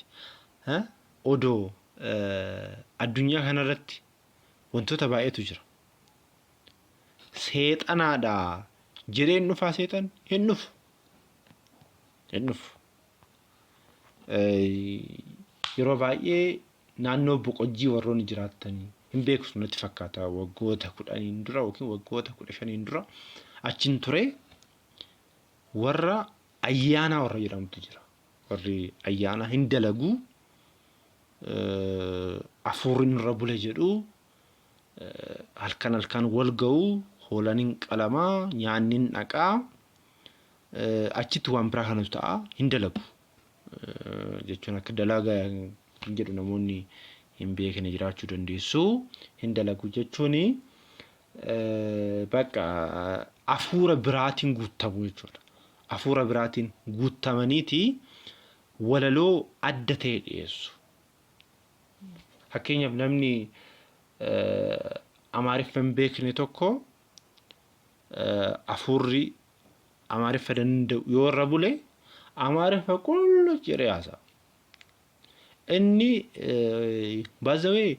odoo addunyaa kanarratti wantoota baay'eetu jira. Seexanaadha jedhee hin dhufaa seexan? Hin dhufu. Hin dhufu. Yeroo baay'ee naannoo Boqojjii warroonni jiraattanii hin beektu natti fakkaata waggoota 10n dura yookiin waggoota 15n dura achin ture warra ayyaanaa warra jedhamutu jira. Warri ayyaanaa hin dalagu afuurri nurra bule jedhu halkan halkan wal ga'u hoolaan hin qalamaa nyaanni hin dhaqaa achitti waan biraa kanatu ta'a hin dalagu. Jechuun akka dalagaa hin jedhu namoonni hin beekne jiraachuu dandeessu. Hin dalagu jechuun bakka hafuura biraatiin guuttamu jechuudha. Hafuura biraatiin guuttamaniiti walaloo adda ta'e dhiyeessu. Fakkeenyaaf namni Amaariffa hin beekne tokko hafuurri Amaariffa danda'u yoo irra bule Amaariffa qulluc jedhee haasa'a. Inni baazawee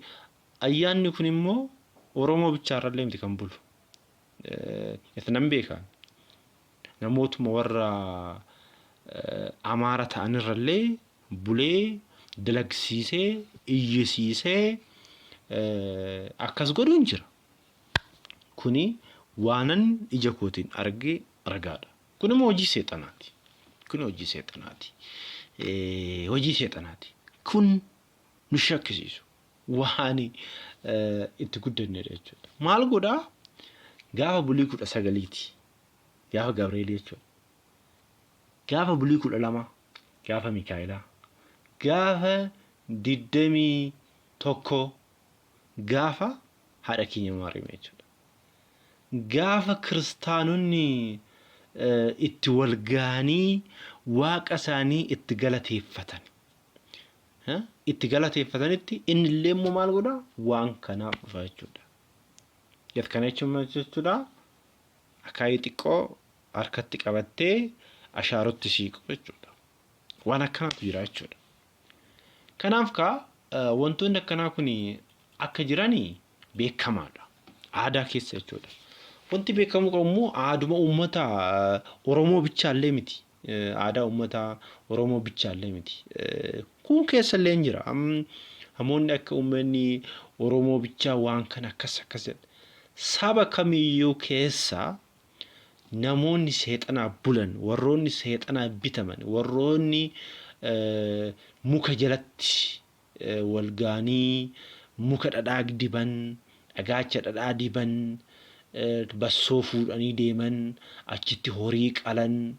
ayyaanni kun immoo Oromoo bichaarrallee miti kan bulu. Itti nan beeka. Namootuma warra Amaara ta'anirrallee bulee dalagsiisee iyyisiisee akkas godhuun jira. Kuni waanan ija kootiin arge ragaadha. Kun immoo hojii seexanaati. Kun hojii seexanaati. Hojii seexanaati. Kun nu shakkisiisu. Waan itti guddannedha jechuudha. Maal godhaa? Gaafa bulii 19ti. Gaafa Gabreelii jechuudha. Gaafa bulii 12 gaafa Mikaa'elaa. Gaafa 21 gaafa haadha keenya Maariyaam jechuudha. Gaafa kiristaanonni itti wal gahanii waaqa isaanii itti galateeffatan. Itti galateeffatanitti inni illee immoo maal godha? Waan kanaaf dhufa jechuudha. Kana jechuun maal jechuudha? Akaayii xiqqoo harkatti qabattee ashaarotti siiqu jechuudha. Waan akkanaatu jira jechuudha. Kanaaf kaa wantoonni akkanaa kun akka jiran beekamaadha. Aadaa keessa jechuudha. Wanti beekamuu qabu immoo aaduma uummata Oromoo bichaallee miti. Aadaa uummata Oromoo bichaallee miti. Kun keessallee hin jira. Namoonni akka uummanni Oromoo bichaa waan kana akkas akkas jedha. Saba kamiyyuu keessa namoonni seexanaaf bulan, warroonni seexanaaf bitaman, warroonni muka jalatti wal ga'anii muka dhadhaa diban, dhagaacha dhadhaa diban, bassoo fuudhanii deeman, achitti horii qalan,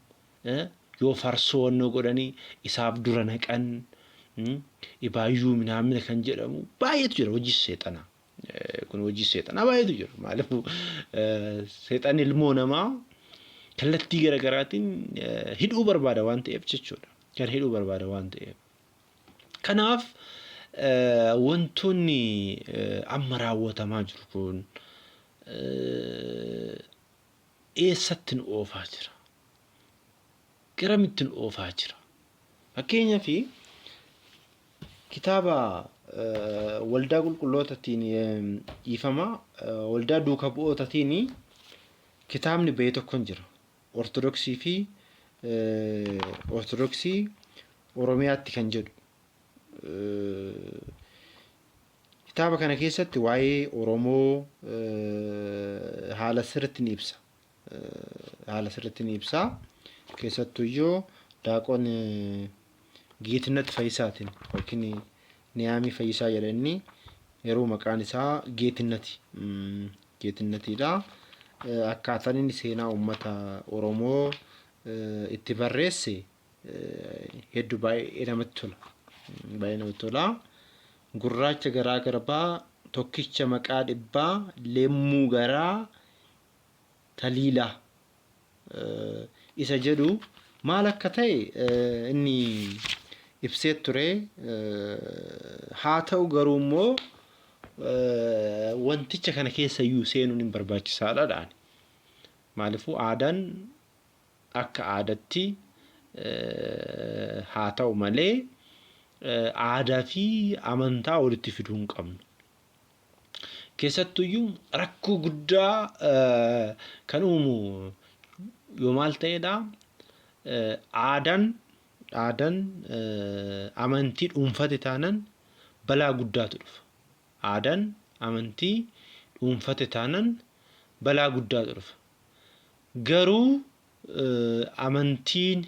yoo farsoo wannoo godhanii isaaf dura naqan, ibaayyuu minaamina kan jedhamu baay'eetu jira hojii seexanaa. Kun hojii seexanaa baay'eetu jira. Maaliif seexanni ilmoo namaa kallattii garaagaraatiin hidhuu barbaada waan ta'eef jechuudha. Kan hidhuu barbaada waan ta'eef. Kanaaf wantoonni amma raawwatamaa jiru kun Eessatti nu oofaa jira? Garamitti nu oofaa jira? Fakkeenyaaf kitaaba waldaa qulqullootatiin dhiifama waldaa duuka bu'ootatiin kitaabni ba'e tokko hin jira. Ortodoksii fi Ortodoksii Oromiyaatti kan jedhu. Kitaaba kana keessatti waa'ee Oromoo haala sirriitti ni ibsa. Haala sirriitti ni ibsa. Keessattuyyuu daaqon Geetinnat Fayyisaatiin yookiin Niyaamii Fayyisaa jedha inni yeroo maqaan isaa Geetinnati. Geetinnatiidha. Akkaataan inni seenaa uummata Oromoo itti barreesse hedduu baay'ee namatti tola. Baay'ee namatti tola. Gurraacha garaa garbaa tokkicha maqaa dhibbaa leemmuu garaa taliilaa isa jedhu maal akka ta'e inni ibsee ture. Haa ta'u garuu immoo wanticha kana keessa iyyuu seenuun hin barbaachisaadha dhaan. Maaliifuu aadaan akka aadatti haa ta'u malee aadaa fi amantaa walitti fiduu hin qabnu. Keessattuyyuu rakkoo guddaa kan uumu yoo maal ta'edha? Aadaan aadaan amantii dhuunfate taanan balaa guddaatu dhufa. Aadaan amantii dhuunfate taanan balaa guddaatu dhufa. Garuu amantiin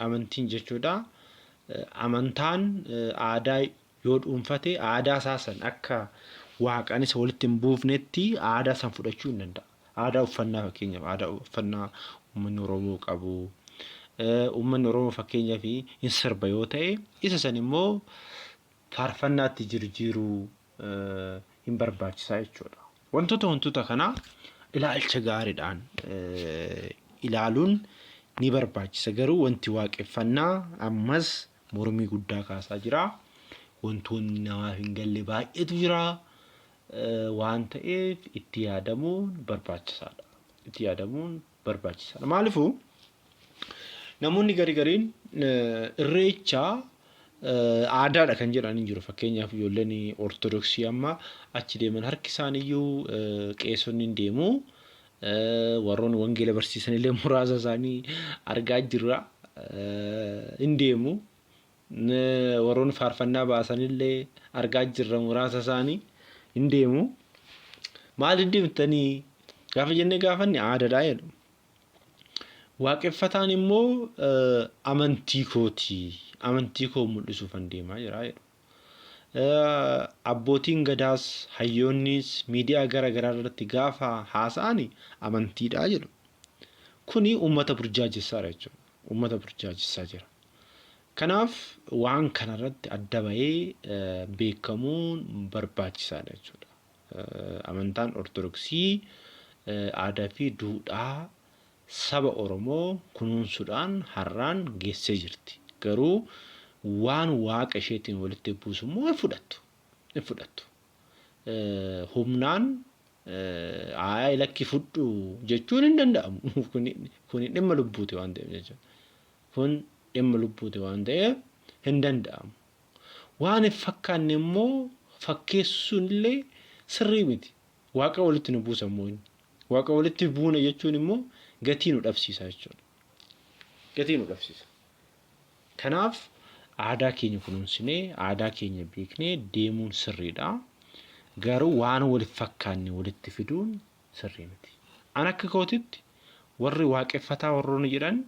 amantiin jechuudha amantaan aadaa yoo dhuunfate aadaa isaa san akka waaqaan isa walitti hin buufnetti aadaa san fudhachuu hin danda'a. Aadaa uffannaa fakkeenyaaf aadaa uffannaa uummanni Oromoo qabu uummanni Oromoo fakkeenyaaf hin sirba yoo ta'e isa san immoo faarfannaatti jirjiiruu hin barbaachisaa jechuudha. Wantoota wantoota kanaa ilaalcha gaariidhaan ilaaluun ni barbaachisa. Garuu wanti waaqeffannaa ammas mormii guddaa kaasaa jira. Wantoonni namaaf hin galle baay'eetu jira. Waan ta'eef itti yaadamuun barbaachisaadha. Itti yaadamuun barbaachisaadha. Maaliifuu namoonni gari gariin irreecha aadaadha kan jedhan hin jiru. Fakkeenyaaf ijoolleen Ortodoksii amma achi deeman harki isaaniiyyuu qeesonni hin deemu. Warroonni wangeela barsiisan illee muraasa isaanii argaa jirra. Hin deemu. Warroonni faarfannaa baasan illee argaa jirra muraasa isaanii hin deemu. Maaliif deemtanii gaafa jennee gaafanne aadaadha jedhu. Waaqeffataan immoo amantii kooti, amantii koo mul'isuufan deemaa jira jedhu. Abbootiin gadaas hayyoonnis miidiyaa gara garaa irratti gaafa haasa'an amantiidha jedhu. Kuni uummata burjaajessaadha jechuudha. Uummata burjaajessaa jira. Kanaaf waan kanarratti adda bahee beekamuun barbaachisaadha jechuudha. Amantaan Ortodoksii aadaa fi duudhaa saba Oromoo kunuunsuudhaan har'aan geessee jirti. Garuu waan waaqa isheetiin walitti buusu immoo hin fudhattu. Hin fudhattu. Humnaan ayi lakki fudhu jechuun hin danda'amu. Kuni dhimma lubbuuti waan ta'eef jechuudha. Kun dhimma lubbuuti waan ta'eef hin danda'amu. Waan hin fakkaanne immoo fakkeessuun illee sirrii miti. Waaqa walitti nu buusa immoo inni. Waaqa walitti buuna jechuun immoo gatii nu dhabsiisa jechuudha. Gatii nu dhabsiisa. Kanaaf aadaa keenya kunuunsinee, aadaa keenya beeknee deemuun sirriidha. Garuu waan wal fakkaanne walitti fiduun sirrii miti. An akka kootitti warri waaqeffataa warroonni jedhan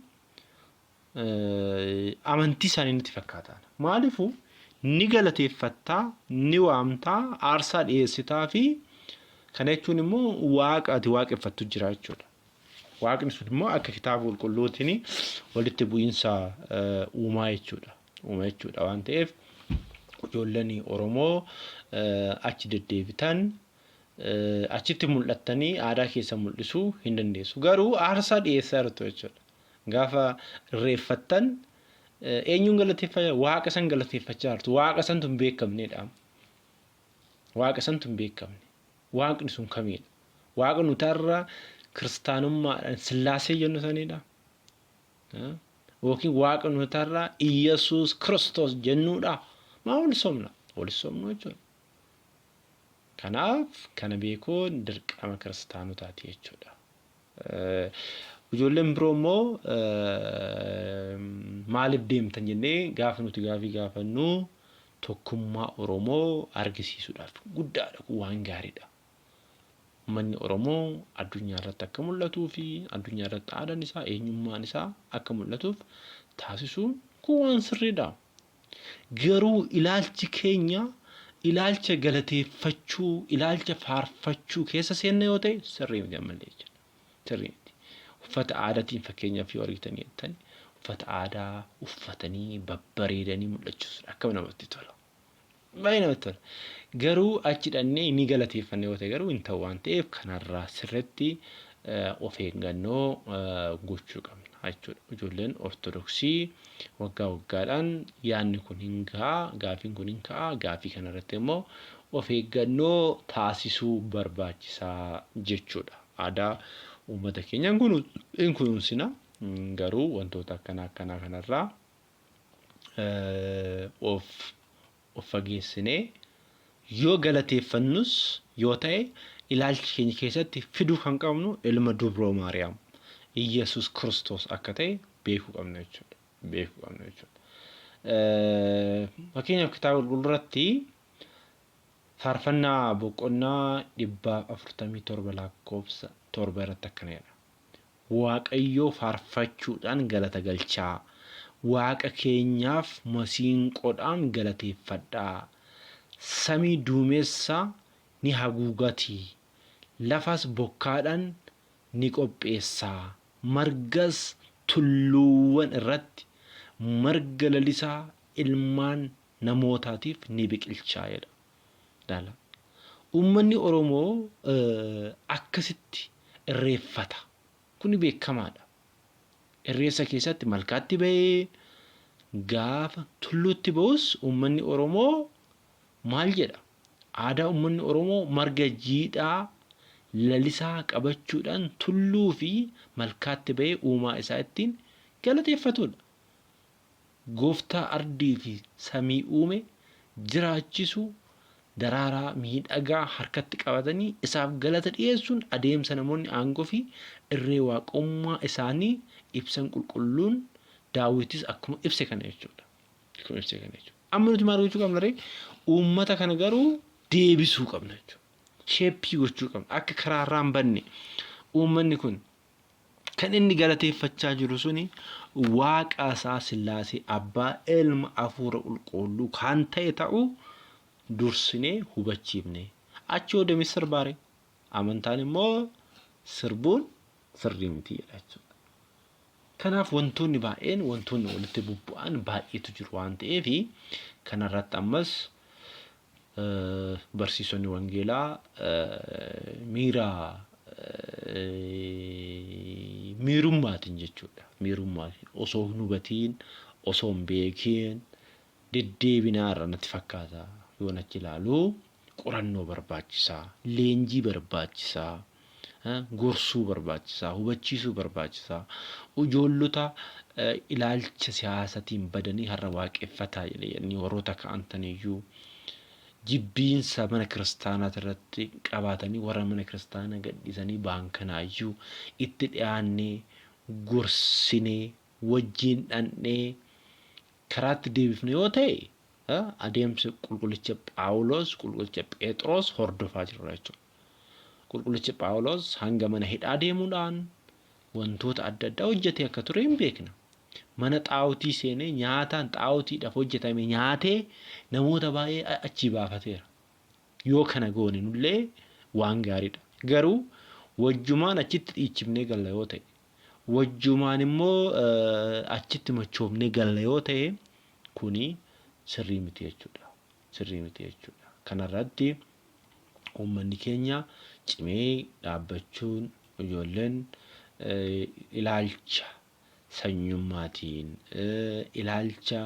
amantii isaanii natti fakkaata. Maaliifuu ni galateeffattaa, ni waamtaa, aarsaa dhiyeessitaa fi kana jechuun immoo waaqa ati waaqeffattu jira jechuudha. Waaqni sun immoo akka kitaaba qulqulluutiin walitti bu'iinsa uumaa jechuudha. Uumaa jechuudha waan ta'eef ijoolleen Oromoo achi deddeebitan achitti mul'attanii aadaa keessan mul'isuu hin dandeessu. Garuu aarsaa dhiyeessaa jirtu jechuudha. Gaafa irreeffattan eenyuun galateeffachaa waaqa san galateeffachaa jirtu. Waaqa santu hin beekamnedha. Waaqa santu hin beekamne. Waaqni sun kamiidha? Waaqa nuti har'a kiristaanummaadhaan sillaasee jennu sanidha. Yookiin waaqa nuti har'a Iyyasuus Kiristoos jennuudha. Maa wal sobna? Wal sobnu jechuudha. Kanaaf kana beekuun dirqama kiristaanotaati jechuudha. Ijoolleen biroo immoo maaliif deemtan jennee gaafa nuti gaafii gaafannu tokkummaa Oromoo argisiisuudhaaf guddaadha kun waan gaariidha. Uummanni Oromoo addunyaa irratti akka mul'atuu fi addunyaa irratti aadaan isaa eenyummaan isaa akka mul'atuuf taasisuun kun waan sirriidha. Garuu ilaalchi keenya ilaalcha galateeffachuu, ilaalcha faarfachuu keessa seenna yoo ta'e sirrii miti ammallee jechuudha. Sirrii miti. Uffata aadaatiin fakkeenyaaf yoo argitanii jettan uffata aadaa uffatanii babbareedanii mul'achuus akkam namatti tola. Baay'ee namatti tola. Garuu achi dhannee ni galateeffanna yoo ta'e garuu hin ta'u waan ta'eef kanarraa sirriitti of eeggannoo gochuu qabna jechuudha. Ijoolleen Ortodoksii waggaa waggaadhaan yaadni kun hin ga'a, gaafiin kun hin ka'a, gaafii kanarratti immoo of eeggannoo taasisuu barbaachisaa jechuudha. Aadaa uummata keenyaa hin kunuunsina garuu wantoota akkanaa akkanaa kanarraa of of fageessinee yoo galateeffannus yoo ta'e ilaalcha keenya keessatti fiduu kan qabnu ilma dubroo Maariyaam Iyyasuus Kiristoos akka ta'e beekuu qabna jechuudha. Beekuu qabna jechuudha. Fakkeenyaaf kitaaba qulqulluu irratti faarfannaa boqonnaa 147 lakkoofsa 7 irratti akkana jedha. Waaqayyoo faarfachuudhaan galata galchaa, Waaqa keenyaaf masiinqoodhaan galateeffadhaa. Samii duumessa ni haguugatii, lafas bokkaadhaan ni qopheessa, margas tulluuwwan irratti, marga lalisaa ilmaan namootaatiif ni biqilcha jedha. Ilaala. Uummanni Oromoo akkasitti irreeffata. Kuni beekamaadha. Irreessa keessatti malkaatti bahee gaafa tulluutti bahus uummanni Oromoo maal jedha? Aadaa uummanni Oromoo marga jiidhaa lalisaa qabachuudhaan tulluu fi malkaatti bahee uumaa isaa ittiin galateeffatudha. Gooftaa ardii fi samii uume, jiraachisu, daraaraa miidhagaa harkatti qabatanii isaaf galata dhi'eessuun adeemsa namoonni aangoo fi irree waaqummaa isaanii ibsan qulqulluun Daawitis akkuma ibse kana jechuudha. Akkuma ibse kana jechuudha. Amma nuti maal gochuu qabna ree? Uummata kana garuu deebisuu qabna jechuudha. Sheeppii gochuu qabna. Akka karaa irraa hin badne uummanni kun Kan inni galateeffachaa jiru suni Waaqa isaa Sillaasee Abbaa, Ilma, Hafuura Qulquulluu kan ta'e ta'uu dursinee hubachiifne. Achi yoo deeme sirbaare. Amantaan immoo sirbuun sirrii miti jedha jechuudha. Kanaaf wantoonni baay'een wantoonni walitti bubbu'an baay'eetu jiru waan ta'eef kanarratti ammas Barsiisonni wangeelaa miira miirummaatiin jechuudha. Miirummaatiin osoo hin hubatiin, osoo hin beekiin deddeebinaa irra natti fakkaata. Yoon achi ilaalu qorannoo barbaachisaa, leenjii barbaachisaa, gorsuu barbaachisaa, hubachiisuu barbaachisaa. Ijoollota ilaalcha siyaasatiin badanii har'a waaqeffataa jedhanii warroota ka'an taniyyuu jibbiinsa mana kiristaanaa irratti qabaatanii warra mana kiristaanaa gadhiisanii ba'an kanaayyuu itti dhiyaannee gorsinee wajjin dhandhee karaatti deebifne yoo ta'e adeemsa qulqullicha Phaawulos qulqullicha Phexros hordofaa jirra jechuudha. Qulqullichi Phaawulos hanga mana hidhaa deemuudhaan wantoota adda addaa hojjetee akka ture hin beekna. Mana xaa'otii seenee nyaataan xaa'otiidhaaf hojjetame nyaatee namoota baay'ee achii baafateera. Yoo kana goone nullee waan gaariidha. Garuu wajjumaan achitti dhiichifnee galla yoo ta'e, wajjumaan immoo achitti machoofnee galla yoo ta'e kuni sirrii miti jechuudha. Sirrii miti jechuudha. Kanarratti uummanni keenya cimee dhaabbachuun ijoolleen ilaalcha sanyummaatiin, ilaalcha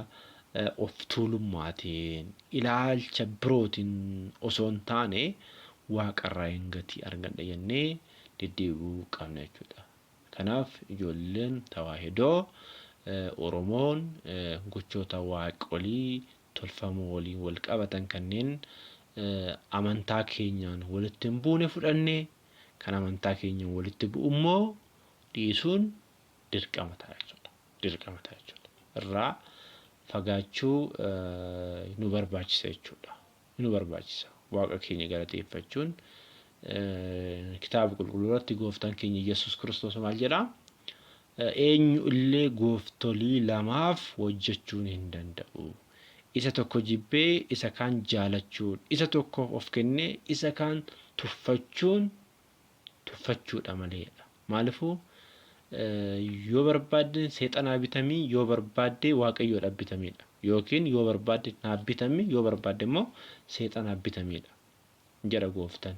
of tuulummaatiin, ilaalcha birootiin osoo hin taane waaqarraa hin gatii argadha jennee deddeebi'uu qabna jechuudha. Kanaaf ijoolleen Tawaahidoo Oromoon gochoota waaqolii tolfamoo waliin wal qabatan kanneen amantaa keenyaan walitti hin buune fudhannee kan amantaa keenyaan walitti bu'u immoo dhiisuun dirqama ta'a jechuudha. Dirqama ta'a jechuudha. Irraa fagaachuu nu barbaachisa jechuudha. Nu barbaachisa. Waaqa keenya galateeffachuun kitaaba qulqulluu irratti gooftaan keenya Yesuus Kiristoos maal jedhaa? Eenyu illee gooftolii lamaaf hojjechuun hin danda'u. Isa tokko jibbee isa kaan jaalachuun, isa tokkoof of kennee isa kaan tuffachuun tuffachuudha maleedha. Maaliifuu yoo barbaadde seexanaa bitamii yoo barbaadde waaqayyoodhaaf bitamiidha. Yookiin yoo barbaadde naaf bitamii yoo barbaadde immoo seexanaaf bitamiidha jedha gooftaan.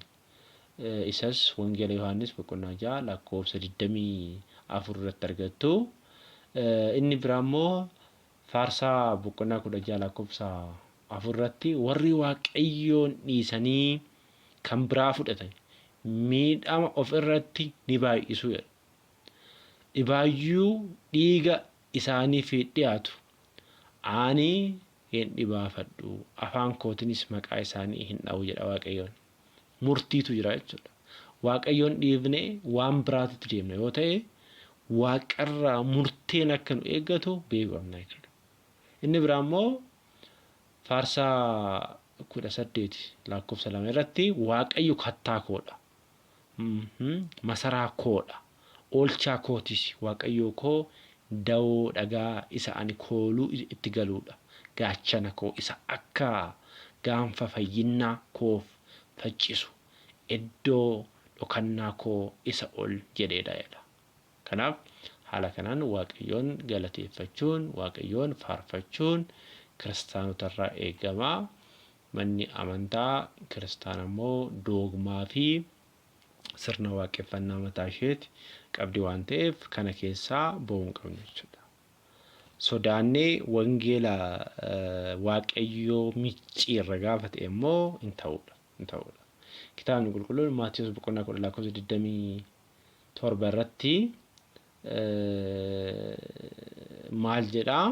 Isas Wangeela Yohaannis boqonnaa 6 lakkoofsa 24 irratti argattu. Inni biraa immoo Faarsaa boqonnaa 16 lakkoofsa 4 irratti warri Waaqayyoon dhiisanii kan biraa fudhatan miidhama of irratti ni baay'isu jedha. Dhibaayyuu dhiiga isaaniif dhi'aatu ani hin dhibaafadhu, afaan kootiinis maqaa isaanii hin dha'u jedha Waaqayyoon. Murtiitu jira jechuudha. Waaqayyoon dhiifnee waan biraatitti deemna yoo ta'e waaqarraa murteen akka nu eeggatu beekuu qabna jechuudha. Inni biraa immoo Faarsaa 18 lakkoofsa 2 irratti Waaqayyo kattaa koodha. Masaraa koodha. Oolchaa kootis Waaqayyoo koo dawoo dhagaa isa ani kooluu itti galuudha. Gaachana koo isa akka gaanfa fayyinnaa koof faccisu iddoo dhokannaa koo isa ol jedheedha jedha. Kanaaf haala kanaan Waaqayyoon galateeffachuun, Waaqayyoon faarfachuun kiristaanotarraa eegama. Manni amantaa kiristaana immoo doogmaa fi sirna waaqeffannaa mataa isheeti qabdi waan ta'eef kana keessaa ba'uu hin qabnu jechuudha. Sodaannee wangeela Waaqayyoo micciirra gaafa ta'e immoo hin ta'uudha. Hin ta'uudha. Kitaabni qulqulluun Maatiyus boqonnaa 10 lakkoofsa 27 irratti maal jedhaa?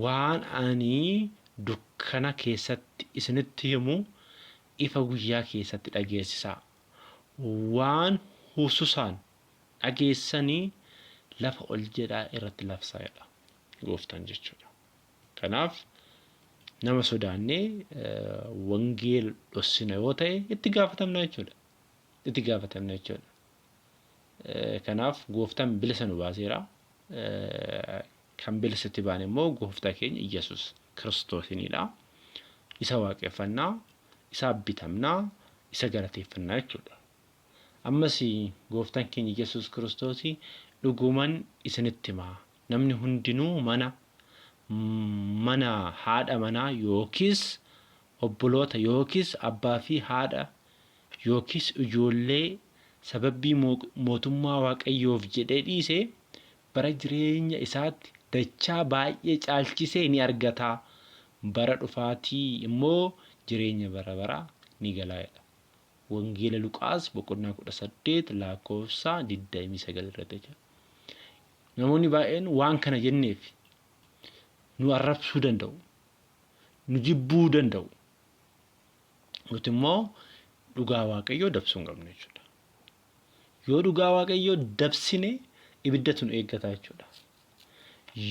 Waan ani dukkana keessatti isinitti himu ifa guyyaa keessatti dhageessisaa. Waan hususaan dhageessanii lafa ol jedhaa irratti labsaa jedha gooftaan jechuudha. Kanaaf nama sodaannee wangeela dhossina yoo ta'e itti gaafatamna jechuudha. Itti gaafatamna jechuudha. Kanaaf gooftaan bilisa nu baaseera. Kan bilisa itti baane immoo gooftaa keenya Iyyasuus Kiristoosinidha. Isa waaqeffannaa, isaaf bitamnaa, isa galateeffannaa jechuudha. Ammas gooftaan keenya Iyyasuus Kiristoos dhuguman isinitti hima. Namni hundinuu mana mana haadha manaa yookiis obboloota yookiis abbaa fi haadha yookiis ijoollee sababbii mootummaa Waaqayyoof jedhee dhiise bara jireenya isaatti dachaa baay'ee caalchisee ni argata, bara dhufaatii immoo jireenya bara baraa ni gala jedha. Wangeela Luqaas boqonnaa 18 lakkoofsa 29 irratti jechuudha. Namoonni baay'een waan kana jenneef nu arrabsuu danda'u, nu jibbuu danda'u. Nuti immoo dhugaa Waaqayyoo dabsuu hin qabnu jechuudha. Yoo dhugaa Waaqayyoo dabsine ibiddatu nu eeggata jechuudha.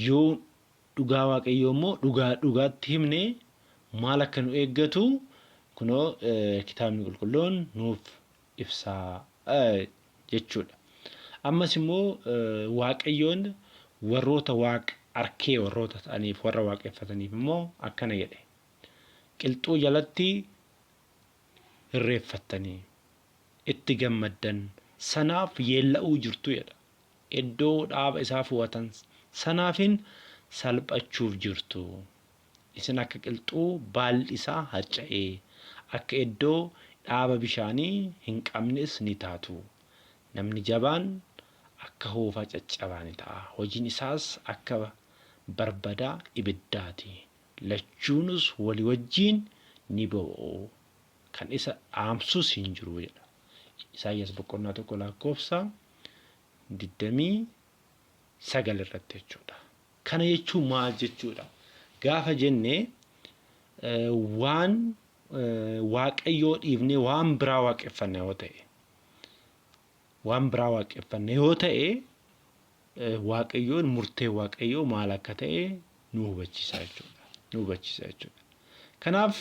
Yoo dhugaa Waaqayyoo immoo dhugaa dhugaatti himne maal akka nu eeggatu kunoo kitaabni qulqulluun nuuf ibsaa jechuudha. Ammas immoo Waaqayyoon warroota waaq arkee warroota ta'aniif warra waaqeffataniif immoo akkana jedhe. Qilxuu jalatti hirreeffattanii itti gammaddan sanaaf yeella'uu jirtu jedha. Iddoo dhaaba isaa fo'atan sanaafin salphachuuf jirtu. Isin akka qilxuu baalli isaa harca'ee, akka iddoo dhaaba bishaanii hin qabnees ni taatu. Namni jabaan akka hoofaa caccabaa ni ta'a, hojiin isaas akka barbadaa ibiddaa ti. Lachuunuus walii wajjin ni boba'u, kan isa dhaamsus hin jiru jedha. Isaayyaas boqonnaa 1 lakkoofsa 29 irratti jechuudha. Kana jechuun maal jechuudha? Gaafa jenne waan Waaqayyoo dhiifnee waan biraa waaqeffanna yoo ta'e, waan biraa waaqeffanna yoo ta'e, Waaqayyoon murtee Waaqayyoo maal akka ta'e nu hubachiisa jechuudha. Nu hubachiisa jechuudha. Kanaaf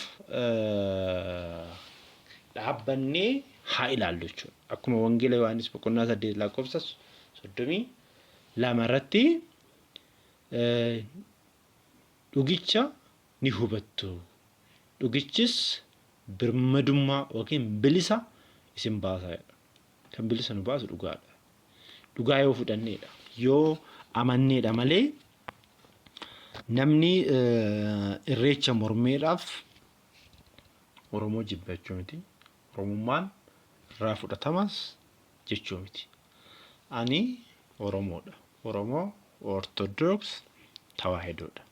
dhaabbannee haa ilaallu jechuudha. Akkuma Wangeela Yohaannis boqonnaa 8 lakkoofsa 32 irratti dhugicha ni hubattu, dhugichis birmadummaa yookiin bilisa isin baasa jedha. Kan bilisa nu baasu dhugaadha. Dhugaa yoo fudhanneedha. Yoo amanneedha malee namni irreecha mormeedhaaf Oromoo jibba jechuu miti. Oromummaan irraa fudhatamas jechuu miti. Ani Oromoodha. Oromoo Orthodox Tawaahidoodha.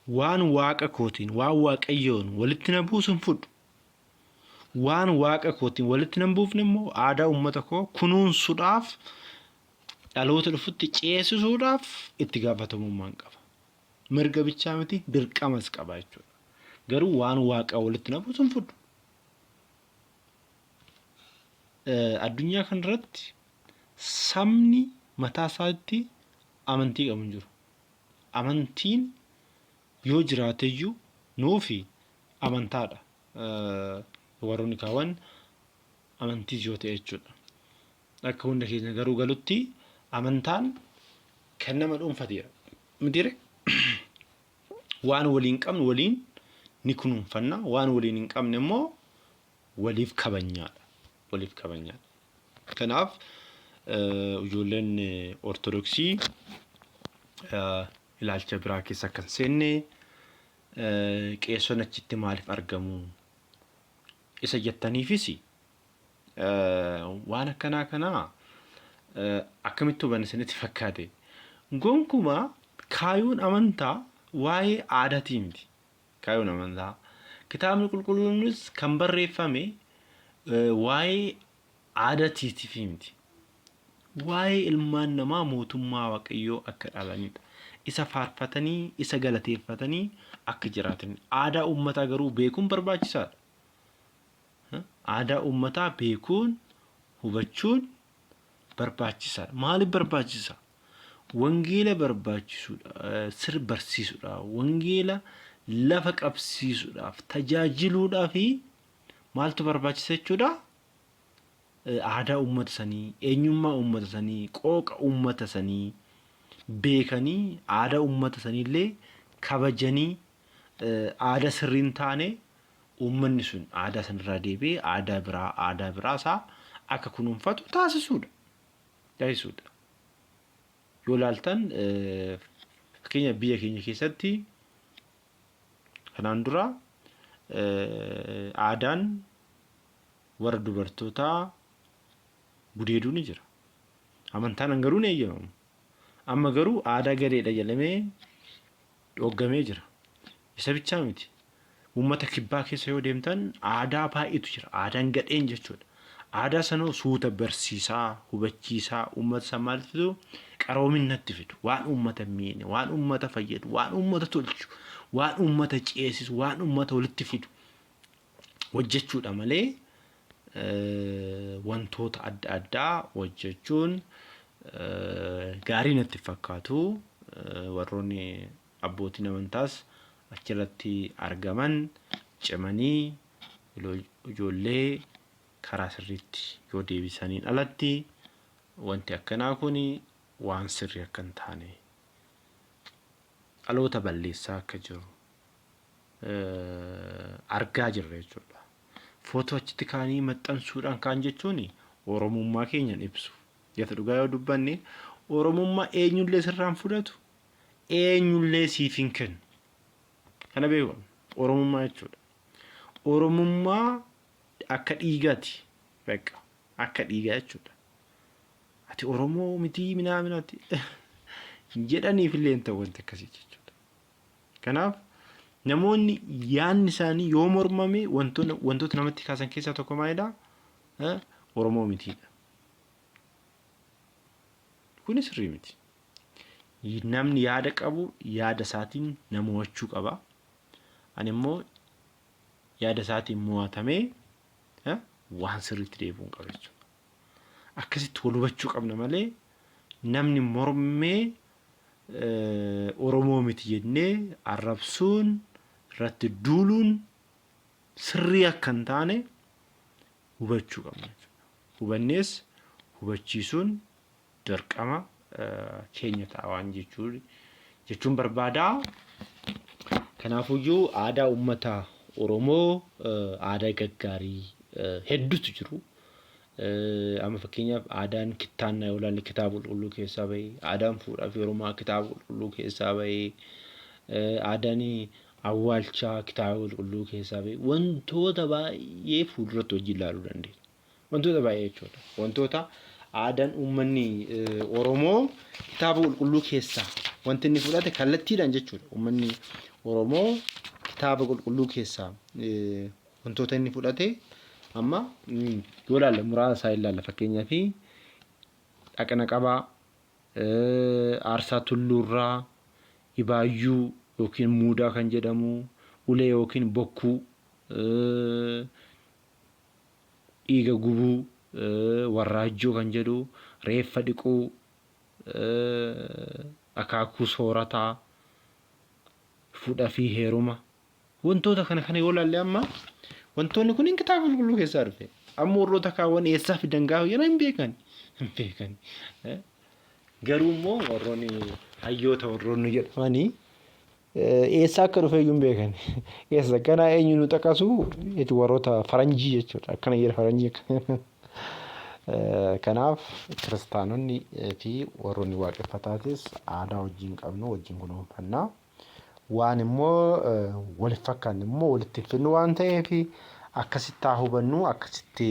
Waan Waaqa kootiin, waan Waaqayyoon walitti na buusu hin fudhu. Waan Waaqa kootiin walitti na hin buufne immoo aadaa uummata koo kunuunsuudhaaf dhaloota dhufutti ceesisuudhaaf itti gaafatamummaan qaba. Mirga bichaa miti dirqamas qaba jechuudha. Garuu waan Waaqa walitti na buusu hin fudhu. Addunyaa kanarratti sabni mataa isaatti amantii qabu hin jiru. Amantiin yoo jiraateyyuu nuufi amantaadha. Warroonni kaawwan amantiis yoo ta'e jechuudha. Akka hunda keenya garuu galutti amantaan kan nama dhuunfateera. Mitiire? Waan waliin qabnu waliin ni kunuunfanna, waan waliin hin qabne immoo waliif kabanyaadha. Waliif kabanyaadha. Kanaaf ijoolleen Ortodoksii ilaalcha biraa keessa akka hin seenne qeessonni achitti maaliif argamu isa jettaniifis waan akkanaa kanaa akkamitti hubanna isinitti fakkaate? Gonkumaa kaayuun amantaa waa'ee aadaatii miti. Kaayuun amantaa. Kitaabni qulqulluunis kan barreeffame waa'ee aadaatiitiif miti. Waa'ee ilmaan namaa mootummaa Waaqayyoo akka dhaalanidha. Isa faarfatanii, isa galateeffatanii akka jiraatan. Aadaa uummataa garuu beekuun barbaachisaadha. Aadaa uummataa beekuun, hubachuun barbaachisaadha. Maaliif barbaachisa? Wangeela barbaachisuudha, sir barsiisuudha, wangeela lafa qabsiisuudhaaf, tajaajiluudhaaf maaltu barbaachisa jechuudha? Aadaa uummata sanii, eenyummaa uummata sanii, qooqa uummata sanii beekanii aadaa uummata saniillee kabajanii aadaa sirrii hin taane uummanni sun aadaa sanarraa deebi'ee aadaa biraa aadaa biraa isaa akka kunuunfatu taasisuudha. Taasisuudha. Yoo ilaaltan fakkeenya biyya keenya keessatti kanaan dura aadaan warra dubartootaa gudeeduu ni jira. Amantaan garuu ni eeyyamamu. Amma garuu aadaa gareedha jedhamee dhooggamee jira. Isa bichaa miti. Uummata kibbaa keessa yoo deemtan aadaa baay'eetu jira. Aadaan gadheen jechuudha. Aadaa sanoo suuta barsiisaa, hubachiisaa, uummata san maalitti fidu? Qaroominnatti fidu. Waan uummata hin miine, waan uummata fayyadu, waan uummata tolchu, waan uummata ceesisu, waan uummata walitti fidu hojjechuudha malee wantoota adda addaa hojjechuun gaarii natti hin fakkaatu. Warroonni abbootiin amantaas achirratti argaman cimanii ijoollee karaa sirriitti yoo deebisaniin alatti wanti akkanaa kun waan sirrii akka hin taane dhaloota balleessaa akka jiru argaa jirra jechuudha. Footoo achitti kaanii maxxansuudhaan kaan jechuun Oromummaa keenya hin ibsu. Gata dhugaa yoo dubbanne Oromummaa eenyullee sirraan fudhatu eenyullee siif hin kennu. Kana beeku qabna. Oromummaa jechuudha. Oromummaa akka dhiigaati. Bakka akka dhiigaa jechuudha. Ati Oromoo mitii minaaminaati jedhaniif illee hin ta'u wanti akkasii jechuudha. Kanaaf namoonni yaadni isaanii yoo mormame wantoota namatti kaasan keessaa tokko maalidha? Oromoo mitiidha. Kuni sirrii miti. Namni yaada qabu yaada isaatiin na mo'achuu qaba. Ani immoo yaada isaatiin mo'atamee waan sirriitti deebi'uu hin qabu jechuudha. Akkasitti wal hubachuu qabna malee namni mormee Oromoo miti jennee arrabsuun irratti duuluun sirrii akka hin taane hubachuu qabna jechuudha. Hubannees hubachiisuun dirqama keenya ta'a waan jechuun barbaada. Kanaafuyyuu aadaa uummata Oromoo aadaa gaggaarii hedduutu jiru. Amma fakkeenyaaf aadaan kittaannaa yoo ilaalle kitaaba qulqulluu keessaa bahe, aadaan fuudhaa fi heerumaa kitaaba qulqulluu keessaa bahe, aadaan awwaalchaa kitaaba qulqulluu keessaa bahe, wantoota baay'ee fuulduratti wajjin ilaaluu dandeenya. Wantoota baay'ee jechuudha. Wantoota aadaan uummanni Oromoo kitaaba qulqulluu keessaa wanti inni fudhate kallattiidhaan jechuudha. Uummanni Oromoo kitaaba qulqulluu keessaa wantoota inni fudhate amma yoo ilaalle muraasa isaa ilaalla fakkeenyaaf dhaqna qabaa, aarsaa tulluurraa, dhibaayyuu yookiin muudaa kan jedhamu, ulee yookiin bokkuu, dhiiga gubuu, warraajjoo kan jedhu, reeffa dhiquu, akaakuu soorataa, fuudha fi heeruma. Wantoota kana kana yoo ilaalle amma wantoonni kun kitaaba qulqulluu keessaa dhufe. Amma warroota kaawwan eessaa fidan gaafa jedhan hin beekan. Hin beekan. Garuu immoo warroonni hayyoota warroonni jedhamanii eessaa akka dhufe iyyuu hin beekan. Eessa ganaa eenyu nu xaqasu jechuun warroota faranjii jechuudha. Akkana jedha faranjii. Kanaaf kiristaanonni fi warroonni waaqeffataatis aadaa wajjin qabnu wajjin kunuunfanna. Waan immoo wal hin fakkaanne immoo walitti hin fidnu waan ta'eef akkasitti haa hubannu akkasitti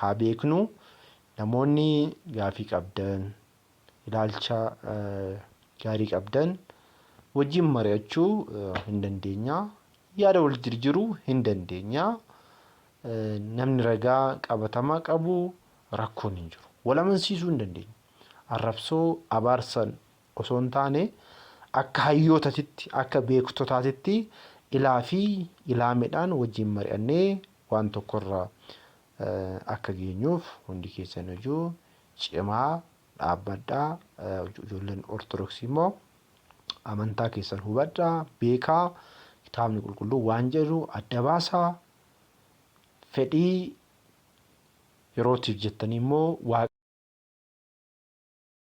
haa beeknu. Namoonni gaafii qabdan ilaalcha gaarii qabdan wajjin mari'achuu hin dandeenya. Yaada wal jirjiruu hin dandeenya. Namni ragaa qabatamaa qabu rakkoon hin jiru. Wal amansiisuu hin dandeenya. Arrabsoo abaarsan osoo hin taane akka hayyootatitti akka beektotaatitti ilaa fi ilaamedhaan wajjin mari'annee waan tokkorra akka geenyuuf hundi keessan iyyuu cimaa dhaabbadhaa. Ijoolleen Ortodoksii immoo amantaa keessan hubadhaa, beekaa, kitaabni qulqulluu waan jedhu adda baasaa, fedhii yerootiif jettanii immoo waaqa.